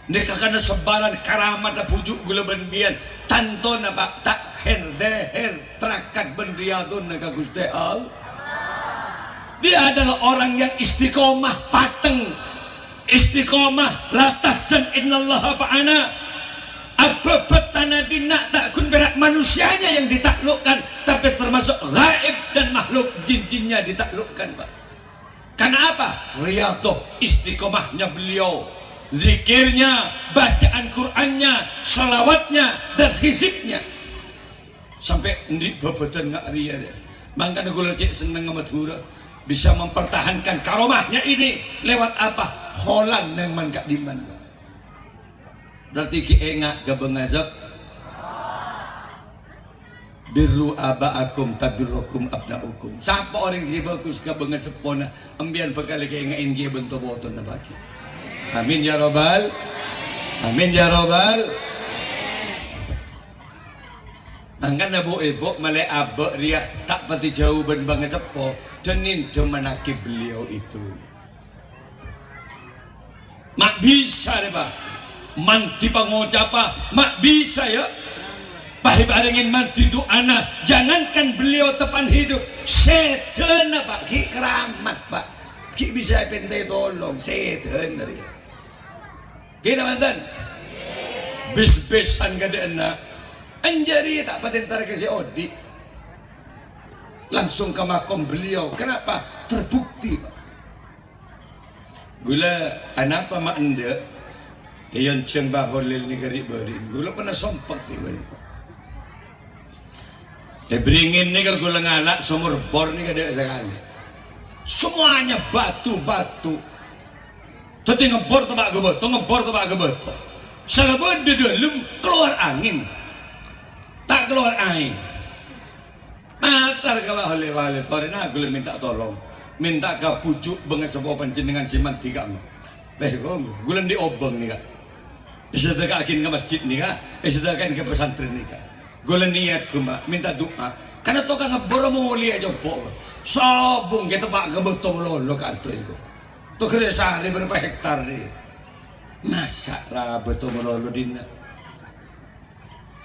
Nèka karana sebbhârân karamat bhuju' ghulâ bân bi'en. Tantona, Pak, ta' her-deher, trakat bân riyadhuna ka Ghustè Allah. Dia adalah orang yang istiqomah, pateng. Istiqomah, la tahzan innallaha ma'ana. Abâbât tana dinna' ta' ghun pèra' manusianya yang ditaklukkan, tapi termasuk gaib dan makhluk jin-jinnya ditaklukkan, Pak. Karena apa? Riyadhah istiqomahnya beliau. Zikirnya, bacaan Qur'annya, shalawatnya, dan hizibnya. Sampè' andi' bhâbhâdhân nga' rèya, ya. Mangkana ghulâ cè' sennengnga Madhurâ bisa mempertahankan karomahnya ini lewat apa? Holan nèng man ka'dimman. Berarti ghi' enga' ka bângasep. Birru aba'akum tabirrukum abna'ukum. Sapa orèng sè bhâghus ka bângaseppona, empèyan bhâkal èkaènga'è ghi' bân to-potona bhâi. Amin ya rabbal. Amin ya rabbal. Mangkana bu-, èbhu malè abâ' rèya ta' patè jhâu bân bângaseppo, dhân nèndhâ manaqib beliau itu. Ma' bisa rè, Pak. Mandhi pangocapa, ma' bisa, ya. Pas èparèngè mandhi du'ana, jangankan beliau tepan hidup, sèdhâna, Pak, ghi' keramat, Pak. Ghi' bisa èpènta'è tolong, sèdhâna rèya. Ghi' ta' bhunten? Bis-bisan kadhâ'ânna, enjâ' rèya ta' patè entar ka sè odi'. Langsung ka makom beliau. Kenapa? Terbukti, Pak. Ghulâ anapa ma' endâ'? Èyonjhâng Mbah Holil nèka ri'-bâri'na, ghulâ pernah sompek nèka. È Beringin nèka ghulâ ngala' somor bor nèka tadâ' sakalè. Semuanya batu-batu. Dhâddhi ngebbor teppa' ghâbâto, ngebbor teppa' ghâbâto. Sala bâdâ dâlem kalowar angèn. Ta' kalowar aèng. Mator ka Mbah Holil, "Wali, torèna ghulâ mènta tolong. Mènta ka bhuju' bângasepo panjhennengngan sè mandhi ka'emma." Bâh, ghulâ andi' obâng nèka. Èsadhâka'aghi ka masjid nèka, èsadhâka'aghi ka pesantren nèka. Ghulâ niyat ghumma, mènta du'a. Karna tokang ngebbor molèya compo'. Sobung ghi' teppa' ghâbâto malolo kantos èko. Toghârâ sarè bârâmpa hektar nèka. Masa' ra bâto malolo dinna'?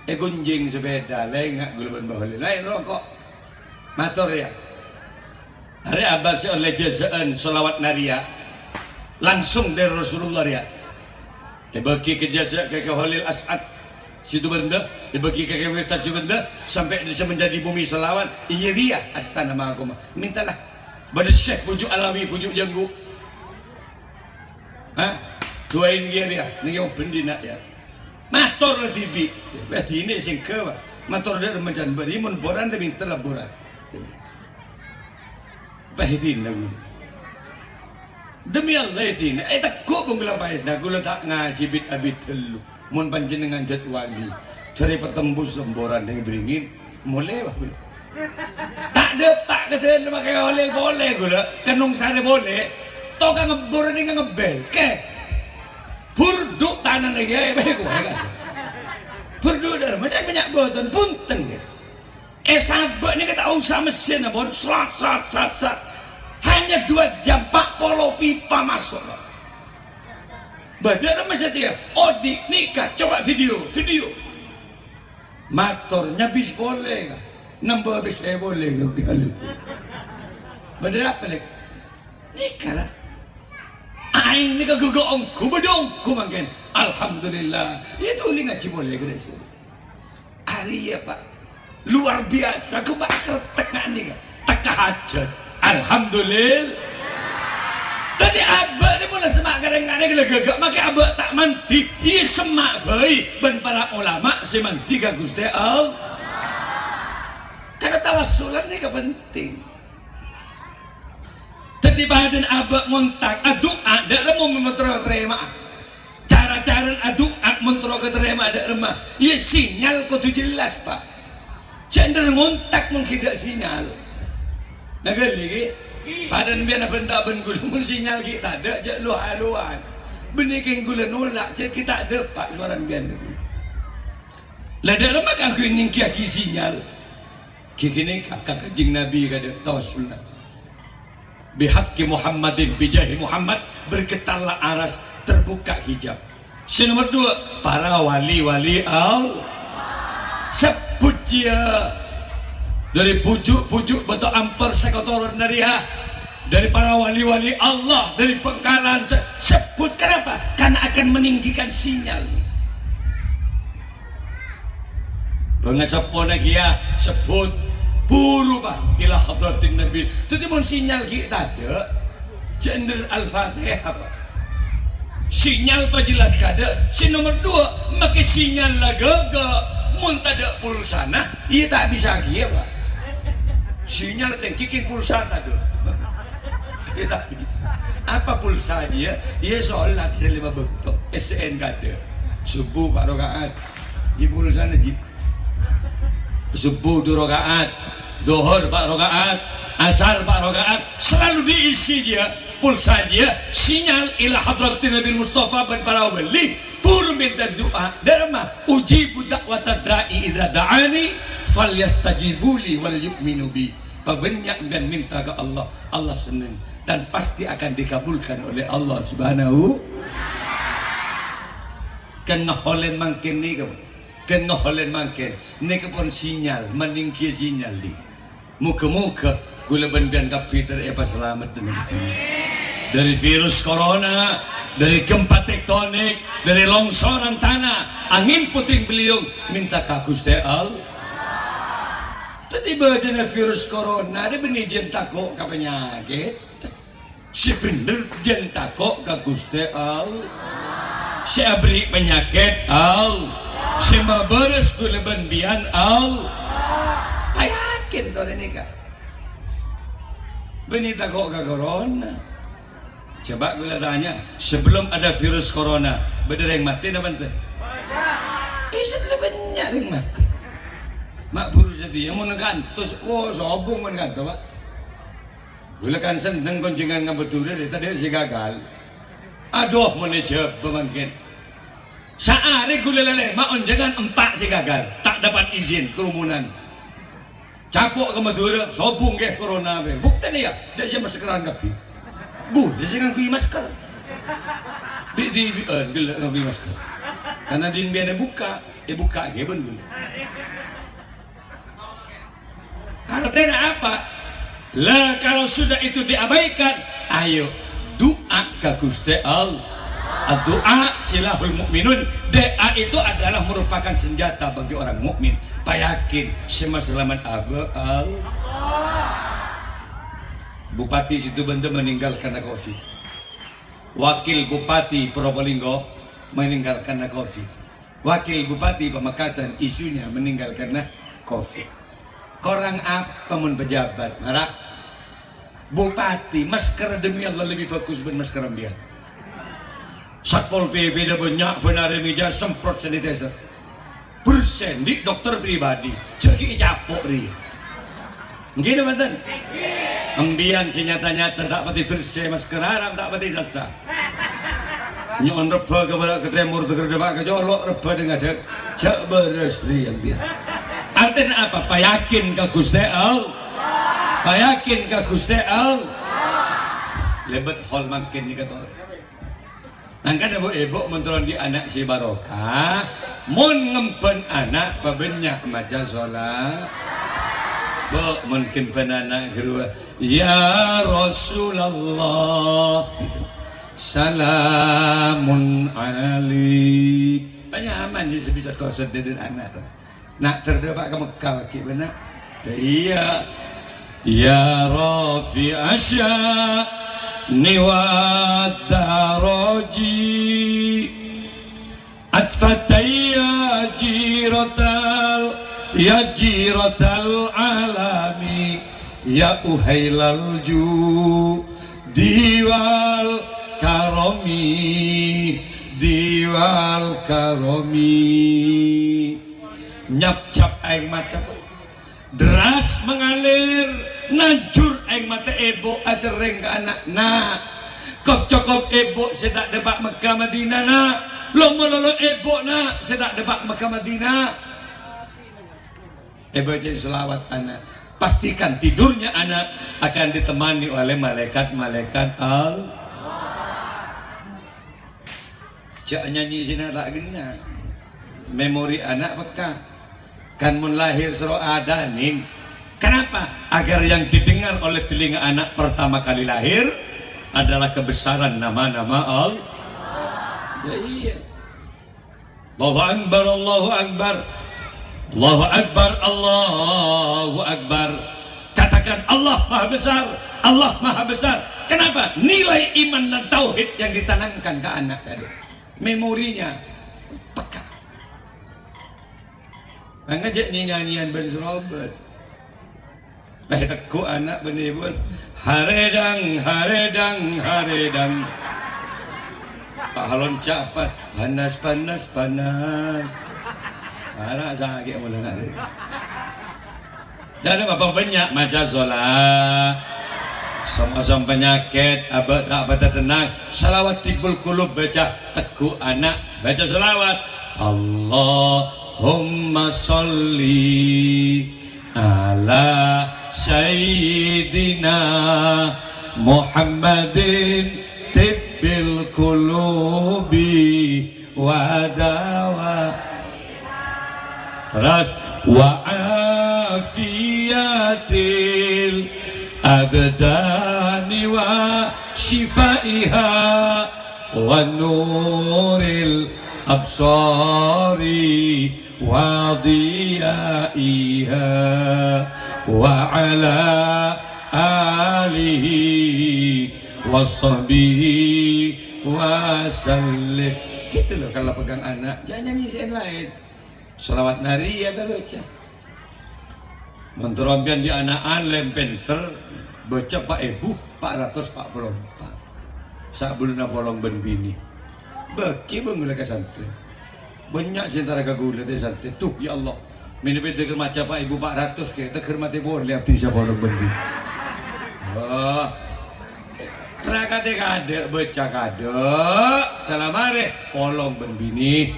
Èghunjing sepèda, lènga' ghulâ bân Mbah Holil. Laèn roko'. Mator, yâ. Arè abâ' sè ollè jhâzâ'ân shalawat narèya. Langsung dâri Rasulullah, yâ. Èbâgi ka jhâzâ' ka Kè Holil As'ad Situbondo, èbâgi ka Kè Miftah Situbondo, sampè' bisa menjadi bumi shalawat. Iyâ rèya astana makoma. Mèntalah. Bâdâ Syekh bhuju' Alawi, bhuju' Janggu. Hah? Du'ain kèya rèya, nèng yâ bendina yâ. Mator la dhibi'. Wah, dinè sèngghâ, Pak. Mator dâ' remma can bâri' mon boran dâ' mènta la boran. Pahèdina ghulâ. Demi Allah, èdina. Ètegghu' bân ghulâ paèsna, ghulâ ta' ngajhi bit-abit ghâllu. Mon panjhennengngan jhât wali, jhârèya patembus lemboran dâri Beringin, molè, wah, ghulâ. Ta' dâpa' ka dâlemma Kè Holil polè ghulâ, ka Nong Sarè polè, tokang ngebbor nèka ngebbel, kè. Burduk tanana kèya, bâi kowa, kas. Burduk dâlemma, can bânnya' bhunten, bhunten, kè. È sabâ' nèka ta' osa mesin, ampon. Srat, srat, srat, srat. Hanya dua jam, empat puluh pipa maso', Pak. Bâdâ remma satèya, odi' nèka, coba video, video. Mator nyabis polè, ka. Nambâ bis è polè, ka. Bâdâ apa, Lè'? Nèka, la. Aèng nèka ghâghâ ongghu, bâdâ ongghu mangkèn. Alhamdulillah. Yâ, dhuli ngajhi polè, ghârèsè. Arèya, Pak. Luar biasa, ghâbâ' kertek nga' nèka. Tekka hajhât. Alhamdulillah. Dhâddhi abâ' nè mon la semma' ka rèng-ngarèng la ghâghâ, makè abâ' ta' mandhi. Iyâ, semma' bhâi bân para ulama sè mandhi ka Ghustè Allah. Karna tawassulan nèka penting. Dhâddhi, padâna abâ' ngontak, adu'a, dâ' remma mon terro tarèma'a. Cara-carana adu'a mon terro katarèma'a dâ' remma. Iyâ, sinyal kodhu jelas, Pak. Jhâ' nèr ngontak mon ghi' tadâ' sinyal. Naghâli, ghi? Padâna bi'na bânta' bân ghulâ, mon sinyal ghi' tadâ', jhâ' lo-alowan. Bânnè kèng ghulâ nolak, jhâ' ghi' tadâpa' sowarana bi'na. La dâ' remma kaangghuy nèngghiyâghi sinyal. Ghi ghânèka ka Kanjeng Nabi kadhâ' tawassulna. "Bihaqqi Muhammadin, bijahi Muhammad, bergetarlah aras, terbuka hijab." Sè nomer dua, para wali-wali Allah. Sebbhut jiyâ. Dâri bhuju'-bhuju' Bâto Ampèr sè kotoron dâri, ha. Dâri para wali-wali Allah, dâri Bhângkalan, se-, sebbhut. Kenapa? Karena akan meninggikan sinyal. Bângaseppona kèya sebbhut, buru, Pak, ila hadratin Nabi. Dhâddhi, mon sinyal ghi' tadâ', jhâ' nèr Al-Fatihah, Pak. Sinyal pajelas kadâ'. Sè nomer dua, makè sinyal la ghâghâ. Mon tadâ' pulsana, iyâ ta' bisa kèya, Pak. Sinyal tèngghi kèng pulsa tadâ'. Iyâ ta' bisa. Apa pulsa jiyâ? Iyâ, solat sè lèma bâkto. S N kadâ'. Subuh, Pak, rakaat. Jiyâ pulsana, jiyâ. Subuh du rakaat, Zuhur empat rakaat, Asar empat rakaat, selalu diisi jiyâ, pulsa jiyâ, sinyal ila hadratin Nabi Mustafa bân para wali, buru mènta du'a. Dâ' remma, "Ujibu da'watad da'i idza da'ani, falyastajibu li wal yu'minu bi." Pabânnya' bân mènta ka Allah, Allah senneng dan pasti akan dikabulkan oleh Allah Subhanahu. Kan ngaholen mangkèn nèka. Kan ngaholen mangkèn, nèka pon sinyal, manèngghiyâ sinyal, di. Moghâ-moghâ ghulâ bân biyân kabbhi terro èpasalamet neng è dhunnya. Dâri virus corona, dâri gempa tektonik, dâri longsoran tana, angin puting beliung, mènta ka Ghustè Allah. Dhâddhi bâdâna virus corona rè bânnè jân tako' ka panyakèt. Sè bhendher jân tako' ka Ghustè Allah. Sè aberri' panyakèt, Allah. Sè mabârâs kaulâ bân biyân, Allah. Payakin torè nèka. Bânnè tako' ka corona. Coba kaulâ tanya, sebelum ada virus corona, bâdâ rèng matè napa enten? Bisa lebih banyak rèng matè. Ma' buru sadhiyâ, mon kantos, wo, sobung mon kantos, Pak. Kaulâ kan senneng konjhângan ka Madhurâ, tadâ' sè gagal. Adhu, mon èjhâbâ mangkèn. Saarè kaulâ lèlè, ma' onjhângan empa' sè gagal, ta' dapat izin, kerumunan. Capo' ka Madhurâ, sobung kè corona bhâi. Buktèna, yâ, dâ' sè maskeran kabbhi. Bu, dâ' sè ngangghuy masker. Bi'-dhibi'ân ghellâ' ngangghuy masker. Karena din biyâna bukka', è bukka' ghâbân ghulâ. Artèna apa? Lah, kalau sudah itu diabaikan, ayo, du'a ka Ghustè Allah. Addu'a silahul mu'minun. Doa itu adalah merupakan senjata bagi orang mukmin. Payakin, sè masalamet abâ' Allah. Bupati Situbondo meninggal karena covid. Wakil Bupati Probolinggo meninggal karena covid. Wakil Bupati Pamekasan isunya meninggal karena covid. Korang apa mon pejabat, marah? Bupati, masker demi Allah lebih bagus bân masker embiyan. Satpol P P dâ' bânnya' bân arè mèja semprot sanitizer. Bersè, andi' dokter pribadi. Jhâ' ghi' ècapo' rèya. Èngghi napa bhunten? Embiyan sè nyata-nyata ta' patè bersè, masker haram ta' patè sassa. Nyo'on rebbhâ ka bârâ' ka tèmor, tèghâr dâpa' ka colo', rebbhâ dâ' ngadâk. Jhâ' bârâs rèya embiyan. Artèna apa? Payakin ka Ghustè Allah. Payakin ka Ghustè Allah. Lèbât hol mangkèn nèka torè. Mangkana, Bu', Èbhu, mon terro andi' ana' sè barokah, mon ngemban ana', pabânnya' maca sholawat. Bu', mon ngemban ana' ghâruwa, "Ya Rasulullah, salamun alaik." Panyaman jâ' sè bisa kosot dâdâna ana'. Na' terro dâpa' ka Mekkah laghi' bânnya'. Iyâ. Ya rafi'asy sya'ni wad daraji. Atfatayya jiratal, ya jiratal alami. Ya uhailal judi wal karami. Diwal karami. Nyapcap aèng mata, Bu'. Deras mengalir, nanjur aèng mata èbhu acerrèng ka ana', "Na', kop-cokop èbhu sè ta' dâpa' Mekkah Madinah, Na'. Lo-malolo èbhu, Na', sè ta' dâpa' Mekkah Madinah." Èbâca sholawat ana'. Pastikan tidurnya anak akan ditemani oleh malaikat-malaikat Allah. Jhâ' nyanyi sè ta' ghenna. Memori ana' pekka. Kan mon lahir soro adânin. Kenapa? Agar yang didengar oleh telinga anak pertama kali lahir adalah kebesaran nama-nama Allah. Ya, iya. Allahu Akbar, Allahu Akbar. Allahu Akbar, Allahu Akbar. Katakan, "Allah Maha Besar, Allah Maha Besar." Kenapa? Nilai iman dan tauhid yang ditanamkan ke anak tadi. Memorinya peka. Mangkana jhâ' nyanyi-nyanyian bân serobot. Bâh, tegghu' ana' bân èbhuna. Haredang, haredang, haredang. Pahalon capat, panas, panas, panas. Ana' sakè' mola ngarè. Dâ' bâbâ bânnya' maca sholawat. Som-osom panyakèt, abâ' ta' bâdâ tennang. Shalawat tibbul qulub bâca, tegghu' ana', bâca sholawat. Allahumma sholli ala sayyidina Muhammadin tibbil qulubi wa dawa. Terus, wa afiyatil abdani wa shifaiha wa nuril absari wa diyaiha wa ala alihi wa sahbihi wa sallim. Gitu loh, kalau pegang anak, jangan nyanyi sè laèn. Shalawat Nariyah ta' baca. Mon terro sampèyan andi' ana' alèm pènter, baca pa' èbu pa' ratos pa' polo empa'. Sabulânna polong bân binè. Bâgi bân ghulâ ka santrè. Bânnya' sè entara ka ghulâ ta' santrè. Duh, ya Allah. Mènè bâdâ ghâr maca pa' èbu pa' ratos kè, ta' ghâr matè polè abdhi sè polong bân binè. Wah. Tra katè kaadâ', baca kaadâ', salamarè polong bân binè.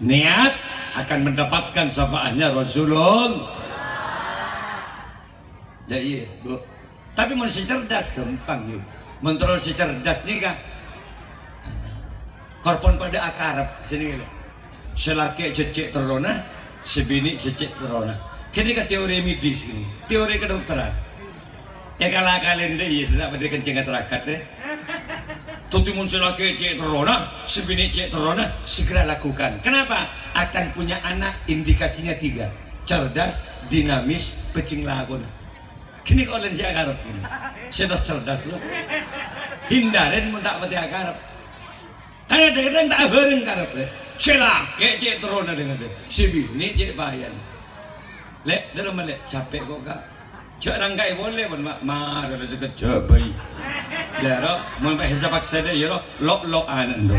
Niat akan mendapatkan syafaatnya Rasulullah. Ya, iyâ, Bu. Tapè mon sè cerdas ghâmpang, yâ. Mon terro sè cerdas nèka, kor pon padâ akarep, sè nèka, lho. Sè lakè' cè'-cè' terrona, sè binè' cè'-cè' terrona. Ghânèka teori medis ghânèka, teori kedokteran. Èkala-kalè andi' iyâ, sè ta' padâ kencèng atarakat, eh. Dhâddhi mon sè lakè' cè' terrona, sè binè' cè' terrona, segera lakukan. Kenapa? Akan punya anak indikasinya tiga. Cerdas, dinamis, bhâjheng lakona. Ghânèka ollèna sè akarep ghânèka. Sè tas cerdas, lho. Hindarè mon ta' patè akarep. Kan kadhâng-kadhâng ta' abhâreng karep, lè. Sè lakè' cè' terrona dhâng-kadhâng. Sè binè' cè' payan. Lè', dâlem, Lè', capè' kok, Ka'. Jhâ' rangkaè polè, pon, Ma'. Marè la sakejjhâ' bhâi. Lè, ro, mon pas sè paksa dâ', iyâ, ro, lo'-lo' ana' ndo.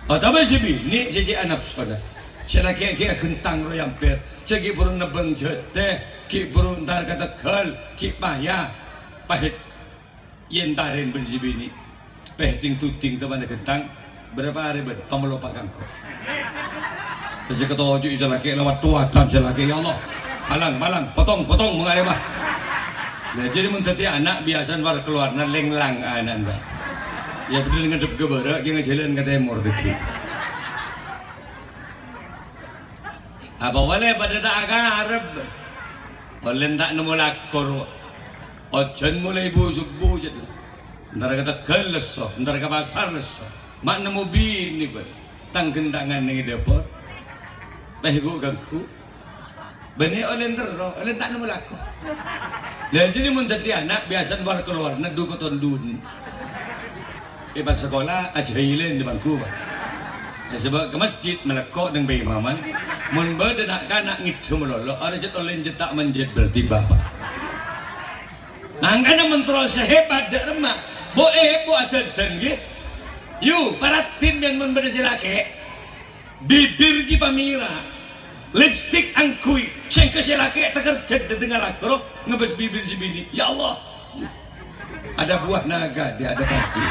Otabâ sè binè' sè cè' anapsona. Sè lakè' ghi' aghentang roy ampèr. Sè ghi' bhuru nebbhâng jhâtè, ghi' bhuru entar ka teggâl, ghi' paya. Pahit. Yèn tarèn bân sè binè', pè' ding-duding teppa'na ghentang, bârâmpa arè bân pamalopa' kangko. Sè katoju' sè lakè' lewat towa, tan sè lakè', ya Allah. Palang, palang, potong, potong, mangkana, Pak. Lah, jadi mon dhâddhi ana', biasana war-kalowarna lènglang ana'na, Pak. Ya, bhender ngadhep ka bârâ', ghi' ngajhâlân ka tèmor, dhâggi'. Apa polè padâ ta' akarep? Ollèna ta' nemmo lakor. Ojhân molaè bu-subu, jhât. Entar ka teggâl lesso, entar ka pasar lesso. Ma' nemmo binè, bân. Tang-ghentangan neng è dâpor. Pè' ghu-ghânggu. Bânnè ollèna terro, ollèna ta' nemmo lakor. Lah, jadi mon dhâddhi ana', biasana war-kalowarna du-, kotondun. È pas sakola, ajhâilân è bangku, Pak. Ya, sabâ' ka masjid, malèkko' neng paimaman. Mon bâdâ na'-kana' ngèdhâ malolo, arè jhât ollè jhât ta' manjhât berarti bapa'. Mangkana mon terro sè hebat dâ' remma, bo-, eh, bo adhândhân, ghi. Yu, paraddhin bân mon bâdâ sè lakè'. Bibir jiyâ pamèra, lipstik angghuy, sèngghâ sè lakè' takerjhât dâtengnga lakor, ngabâs bibir sè binè'. Ya Allah. Ada buah naga di hadapanku.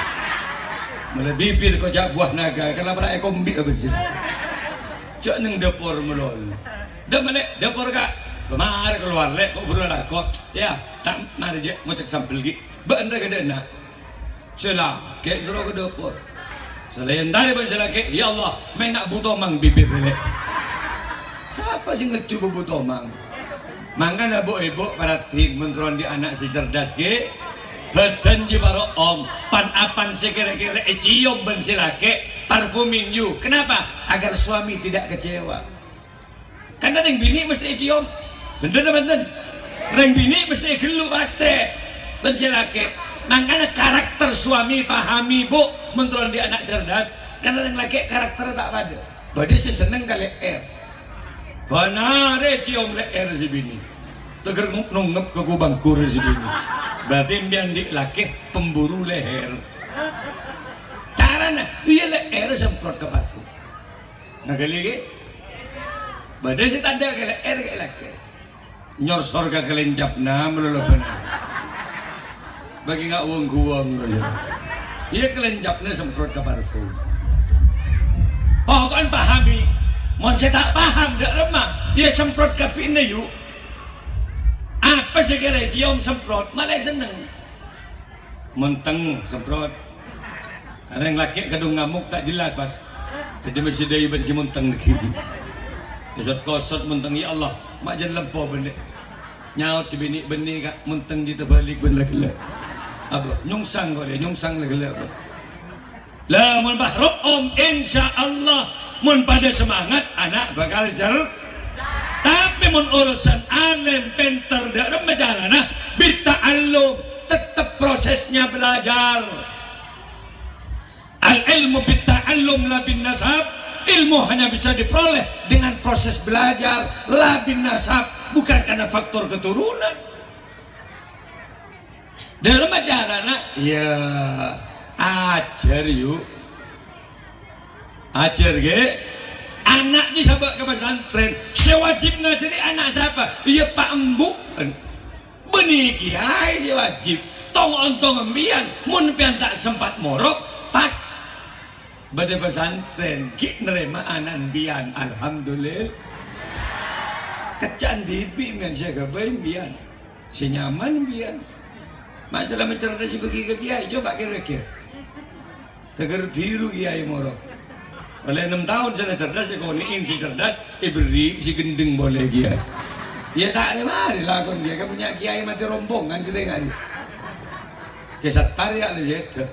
Molaè bibir kocap buah naga, kan la para' èkombi' abâ' jiyâ. Jhâ' neng dâpor malolo. Dâ' malè, dâpor, Ka'. Marè kalowar, Lè', kok buru alako. Ya, ta' marè jhâ' ngocèk sambel ghi'. Bâ'na kadâna. Sè lakè' soro ka dâpor. Sè laèn tarè bân sè lakè', "Ya Allah, mènga' bu tomang bibir rèlè'." Sapa sè ngejjhu bu tomang? Mangkana bu-ibu paraddhin, mon terro andi' ana' sè cerdas, ghi. Bâdân jiyâ paro'om, pan-apan sè kèra-kèra èciom bân sè lakè', parfuming yu. Kenapa? Agar suami tidak kecewa. Kan rèng binè' mestè èciom. Bhender ta' bhender? Rèng binè' mestè èghellu pastè. Bân sè lakè'. Mangkana karakter suami pahami, Bu. Mon terro andi' ana' cerdas, kan rèng lakè' karakterra ta' padâ. Bâdâ sè senneng ka lè'èr. Bân arè ciom lè'èr sè binè'. Teger ngup-nongep ka ku-bângku rè sè binè'. Berarti empèyan andi' lakè' pemburu leher. Carana, iyâ lè'èr semprot ka parfum. Naghâli, ghi? Bâdâ sè tandhâ ka lè'èr, ka lakè'. Nyorsor ka kalèncapna malolo bân. Bâgi nga' wong-guwong, lho, ya. Iyâ, kalèncapna semprot ka parfum. Poko'en pahami. Mon sè ta' paham, dâ' remma, iyâ semprot ka binèna, yu. Apa sè kèra èciom semprot, malè senneng. Monteng, semprot. Karena yang laki kadung ngamuk tak jelas, pas. Jadi mesti dari bân sè monteng nèka. Kosot-kosot monteng, "Ya Allah, ma' jân lempo bânnè." Nyaot sè binè', "Bânnè, Ka', monteng jiyâ tabâlik bân la ghellâ'." Apa? Nyongsang kok, ya, nyongsang la ghellâ', apa? Lah, mon pas ro'om, insyaallah, mon padâ semangat, ana' bhâkal cer-, tapè mon urusan alèm, pènter, dâ' remma carana, bita'allum, tettep prosesnya belajar. Al-ilmu bit-ta'allum la bin-nasab. Ilmu hanya bisa diperoleh dengan proses belajar, la bin-nasab, bukan karena faktor keturunan. Dâlem acara, Na'? Iyâ, ajhâr, yu. Ajhâr, ghi. Ana' jiyâ sabâ' ka pesantren. Sè wajib ngajhâri ana' sapa? Iyâ, pa' embu'en. Bânnè kèyaè sè wajib. Tong-ontong empèyan, mon empèyan ta' sempat morok, pas bâdâ pesantren, ghi' narèma ana' empèyan. Alhamdulillah. Kecca'an dhibi' mèyan sè èghâbây empèyan. Sè nyaman empèyan. Masalah macerdas sè bâgi ka kèyaè, coba kèr-pèkkèr. Teger biru kèyaè moro. Ollè ennem taon sè la cerdas, èkonè'è sè cerdas, èberri' sè ghendheng polè kèyaè. Iyâ ta' rè-marè lakon kèyaè, kan punya kèyaè matè rombongan sè tèngan. Kè Sattar iyâ la sèdhâ.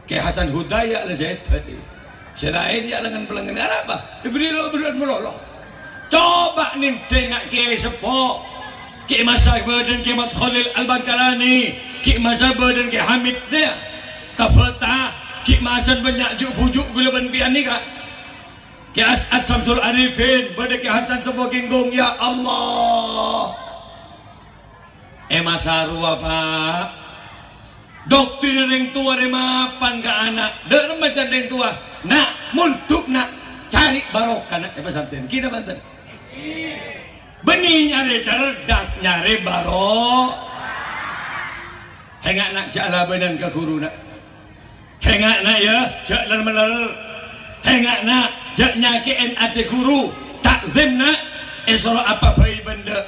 Kè Hasan Hudaya la sèdhâ. Sè laèn iyâ lengngen-pelengngen. Arapa? Èberri' lo-, berri'an malolo. Coba nèndhângnga kèyaè seppo. Kè masa bâdân Kè Mat Kholil Al-Bangkalani, kè masa bâdân Kè Hamid nèya. Tabâta, ghi' masan bânnya' ju'-buju' ghulâ bân pèyan nèka. Kè As'ad Samsul Arifin, bâdâ Kè Hasan Seppo Genggong, ya Allah. È masa rowa, Pa'. Doktrin rèng towa rè mapan ka ana'. Dâ' remma can rèng towa, "Na', mondhuk, Na'. Carè barokah, Na', è pesantren." Ghi napa bhunten? Bânnè nyarè cerdas, nyarè baro-, Hènga', Na', jhâ' alabânan ka ghuruna. Hènga', Na', yâ, jhâ' ler-meller. Hènga', Na', jhâ' nyakè'è atè ghuru. Ta'zim, Na', èsoro apa bhâi bân dâ'.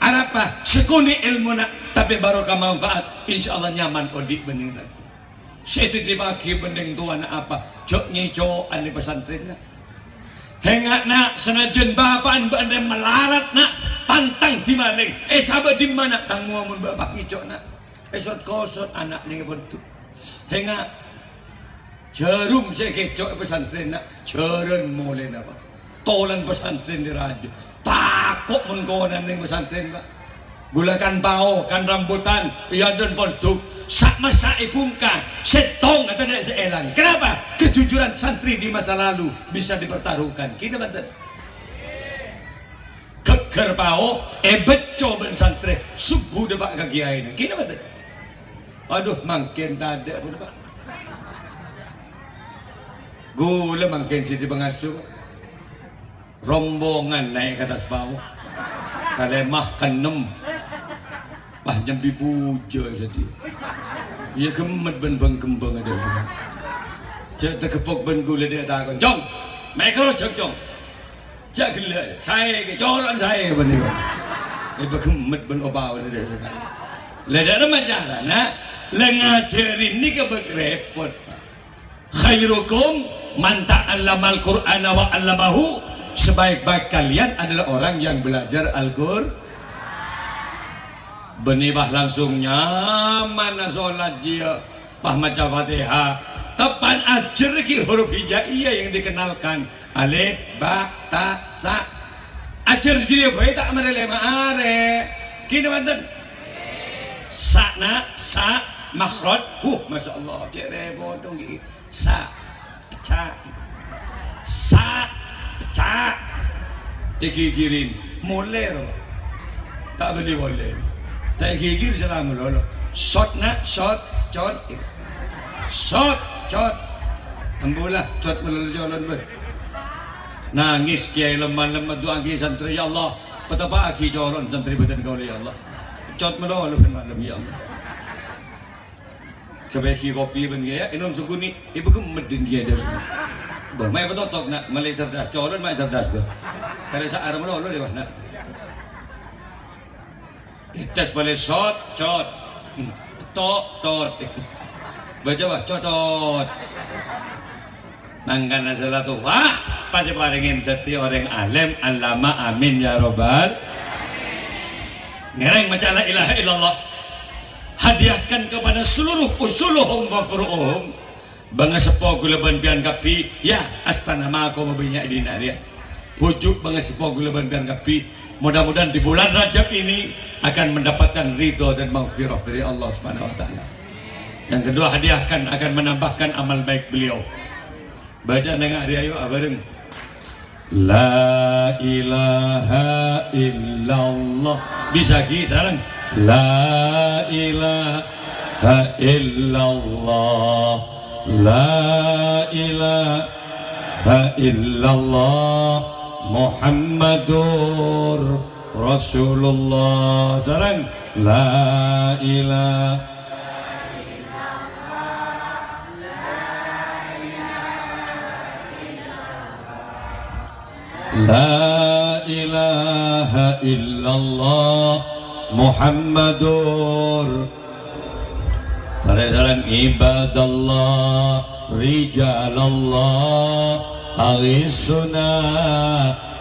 Arapa? Sekonè' èlmona, tapè barokah manfaat. Insyaallah nyaman odi' bân nèng lagghu. Sè ètitipaghi bân nèng towana apa? Jhâ' ngèco'an è pesantren, Na'. Hènga', Na', sanajjân bapa'en bâ'en rè malarat, Na', pantang dimalèng. È sabâ' dimma, Na', tang mowa mon bapa' ngèco', Na'. Èsot-kosot ana' nèng è pondhuk. Hènga', jhârum sè èkèco' è pesantren, Na', jhârân molèna, Pa'. Tolan pesantren dâri rajâ. Tako' mon konana nèng pesantren, Pa'. Ghulâ kan pao, kan rambutan, è adâ'na pondhuk. Sa'-massa' èbungka, sèttong atanya sè èlang. Kenapa? Kejujuran santri di masa lalu bisa dipertaruhkan. Ghi napa bhunten? Ghâgghâr pao, èbecco bân santrè, subuh dâpa' ka kèyaèna. Ghi napa bhunten? Adhu, mangkèn tadâ' pon, Pa'. Ghulâ mangkèn sè èpangasuh, Pa'. Rombongan naè' ka attas pao. Kalèma, kaennem. Pas nyambi bujâ sèdiyâ. Iyâ, ghemmet bân bâng-kembâng adâ'. Jhâ' tageppok bân ghulâ dâ' tako'. "Cong, mèkro, Cong, Cong." Jhâ' ghellâ', saè, colo'an saè panèka. Èpaghemmet bân opawana dâ' sakali. La dâ' remma carana, la ngajhâri nèka bâk-, rèpot. "Khairukum man ta'allamal Qur'ana wa 'allamahu." Sebaik-baik kalian adalah orang yang belajar Al-Qur-, Bânnè, bah, langsung nyamanna solat jiyâ. Pas maca Fatihah, kapan ajhâr ghi' huruf hijaiyah yang dikenalkan. Alif, ba, ta, sa. Ajhâr jârèya bhâi ta' marè lèma arè. Ghi napa bhunten? Sa, Na', sa, makhraj. Huh, masyaallah, cè' rèpot dong ghi. Sa, ca. Sa, ca. Èghighiri. Molè, ro. Ta' bâli molè. Ta' èghighir salama lolo. Sot, Na', sot, cot. Sot, cot. Ambu la, cot malolo colo'an, bân. Nangès kèyaè lem-malem, adu'aaghi santrè, "Ya Allah, patepa'aghi colo'an santrè bhâdhân kaulâ, ya Allah." Cot malolo bân malem, ya Allah. Ghâbây ghi kopi bân kèyaè, ènom sakonè', èpaghemmet dhin kèyaè dâ' sakonè'. Bâh, ma' èpatotop, Na', malè cerdas, colo'an ma' cerdas, bâh. Karè sa'ar malolo dâ', bâh, Na'. Ètes palè sot, cot. Hmm. Tok, tot. Baca, bâh, cotot. Mangkana salatu, wah, pas èparèngè dhâddhi orèng alèm, allama, amin, ya rabbal. Ngèrèng maca la ilaha illallah. Hadiahkan kepada seluruh usuluhum wa furu'uhum. Bângaseppo ghulâ bân pèyan kabbhi, ya, astana makomah bânnya' è dinna' rèya. Bhuju' bângaseppo ghulâ bân pèyan kabbhi. Mudah-mudahan di bulan Rajab ini akan mendapatkan ridho dan maghfirah dari Allah Subhanahu wa Ta'ala. Yang kedua, hadiahkan akan menambahkan amal baik beliau. Baca neng ari ayo abareng. La ilaha illallah. Bisa ki sareng. La ilaha illallah. La ilaha illallah. Muhammadur Rasulullah. Sareng. La ilaha La ilaha illallah Muhammadur. Taresalan ibadallah, rijalallah, aghisuna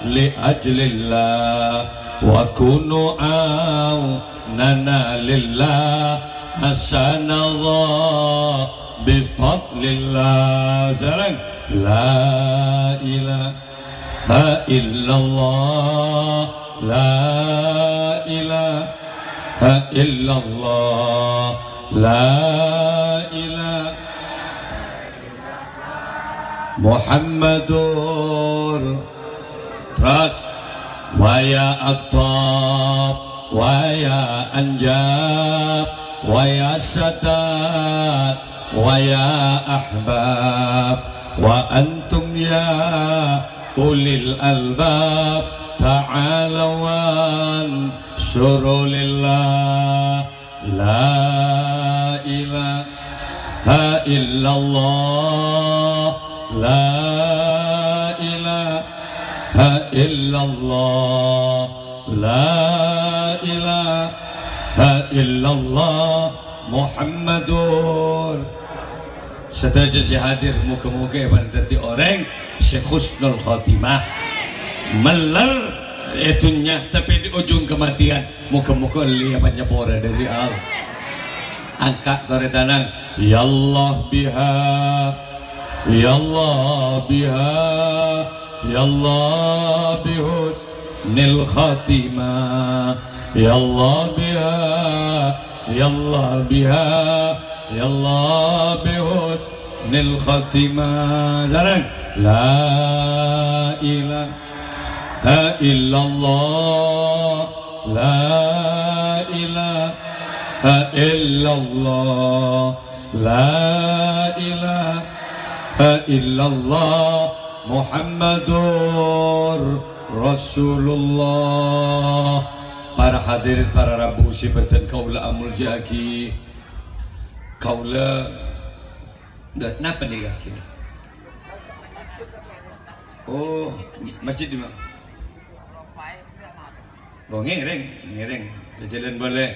li ajlillah, wa kunu aunana lillah, hasanallah bi fadlillah. Sareng. La ilaha illallah, la ilaha illallah, la ilaha Muhammadur. Terus. Wa ya aqtab, wa ya anjab, wa ya sadat, wa ya ahbab, wa antum ya ulil albab, ta'alaw wansuru lillah. La ilaha illallah, la ilaha illallah, la ilaha illallah Muhammadur. Sadhâjâ sè hadir, moghâ-moghâ èpadhâddhi orèng sè husnul khotimah. Mellèr è dhunnya, tapè è ujung kamatèyan, moghâ-moghâ ellèya panyapora dhâri Allah. Angka' torè tanang, ya Allah biha, ya Allah biha, ya Allah bihus nil khatimah. Ya Allah biha, ya Allah biha, ya Allah bihusnil khatimah. Sareng. La ilaha illallah, la ilaha illallah, la ilaha illallah Muhammadur Rasulullah. Para hadirin, para rabu sè bhâdhân kaulâ amoljâ'aghi. Kaulâ, napa nèka? Oh, masjid di mana? Oh, ngèrèng, ngèrèng. Jhâjhâlân boleh.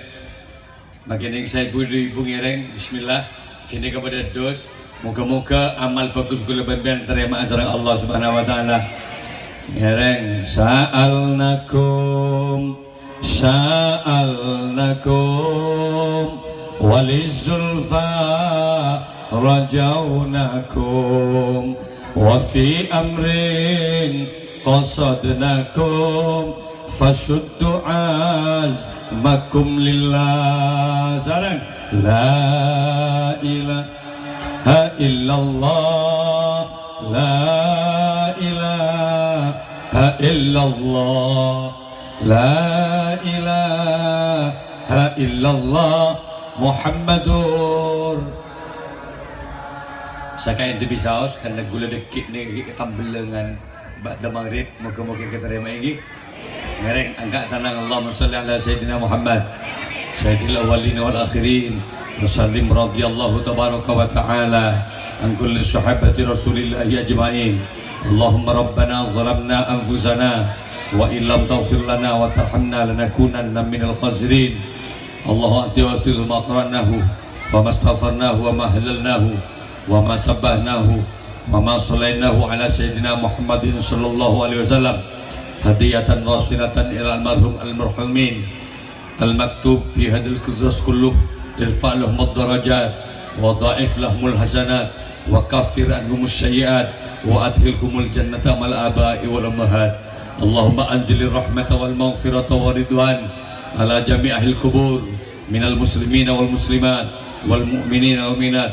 Makkè nèng saèbu ibu ngèrèng, bismillah. Ghânèka padâ dus. Moghâ-moghâ amal bhâghus kaulâ bân bâ'na tarèma'a sareng Allah Subhanahu wa Ta'ala. Ngèrèng, sa'alnakum, sa'alnakum, waliz zulfa rajaunakum, wa fi amrin qasadnakum, fasyuddu azmakum lillah. Sareng. La ilaha illallah, la ilaha illallah, la ilaha illallah Muhammadur. Sakaènto bisaos, karna ghulâ dhâggi' nèka tambellangan ba'da maghrib, moghâ-moghâ èkatarèmaè, ghi. Ngèrèng, angka' tanang, Allahumma shalli ala Sayyidina Muhammad, Sayyidil awwalin wal akhirin, wa sallim radhiyallahu tabaraka wa ta'ala an kulli sahabati Rasulillahi ajma'in. Allahumma rabbana zalamna anfusana wa illam taghfir lana wa tarhamna lanakunanna minal khasirin. Allahumma a'ti wa ma qara'nahu wa mastaghfarnahu wa ma halalnahu wa ma sabbahnahu wa ma shallainahu ala Sayyidina Muhammadin sallallahu alaihi wasallam hadiyatan wasilatan ila almarhum almarhumin al-maktub fi hadil qisas kulluh, irfa' lahumud darajat wa dha'if lahumul hasanat wa kaffir anhumus sayyi'at wa adkhilhumul jannata ma'al aba'i wal ummahat. Allahumma anzilir rahmata wal maghfirata wa ridwan ala jami'il qubur minal muslimina wal muslimat والمؤمنين والمؤمنات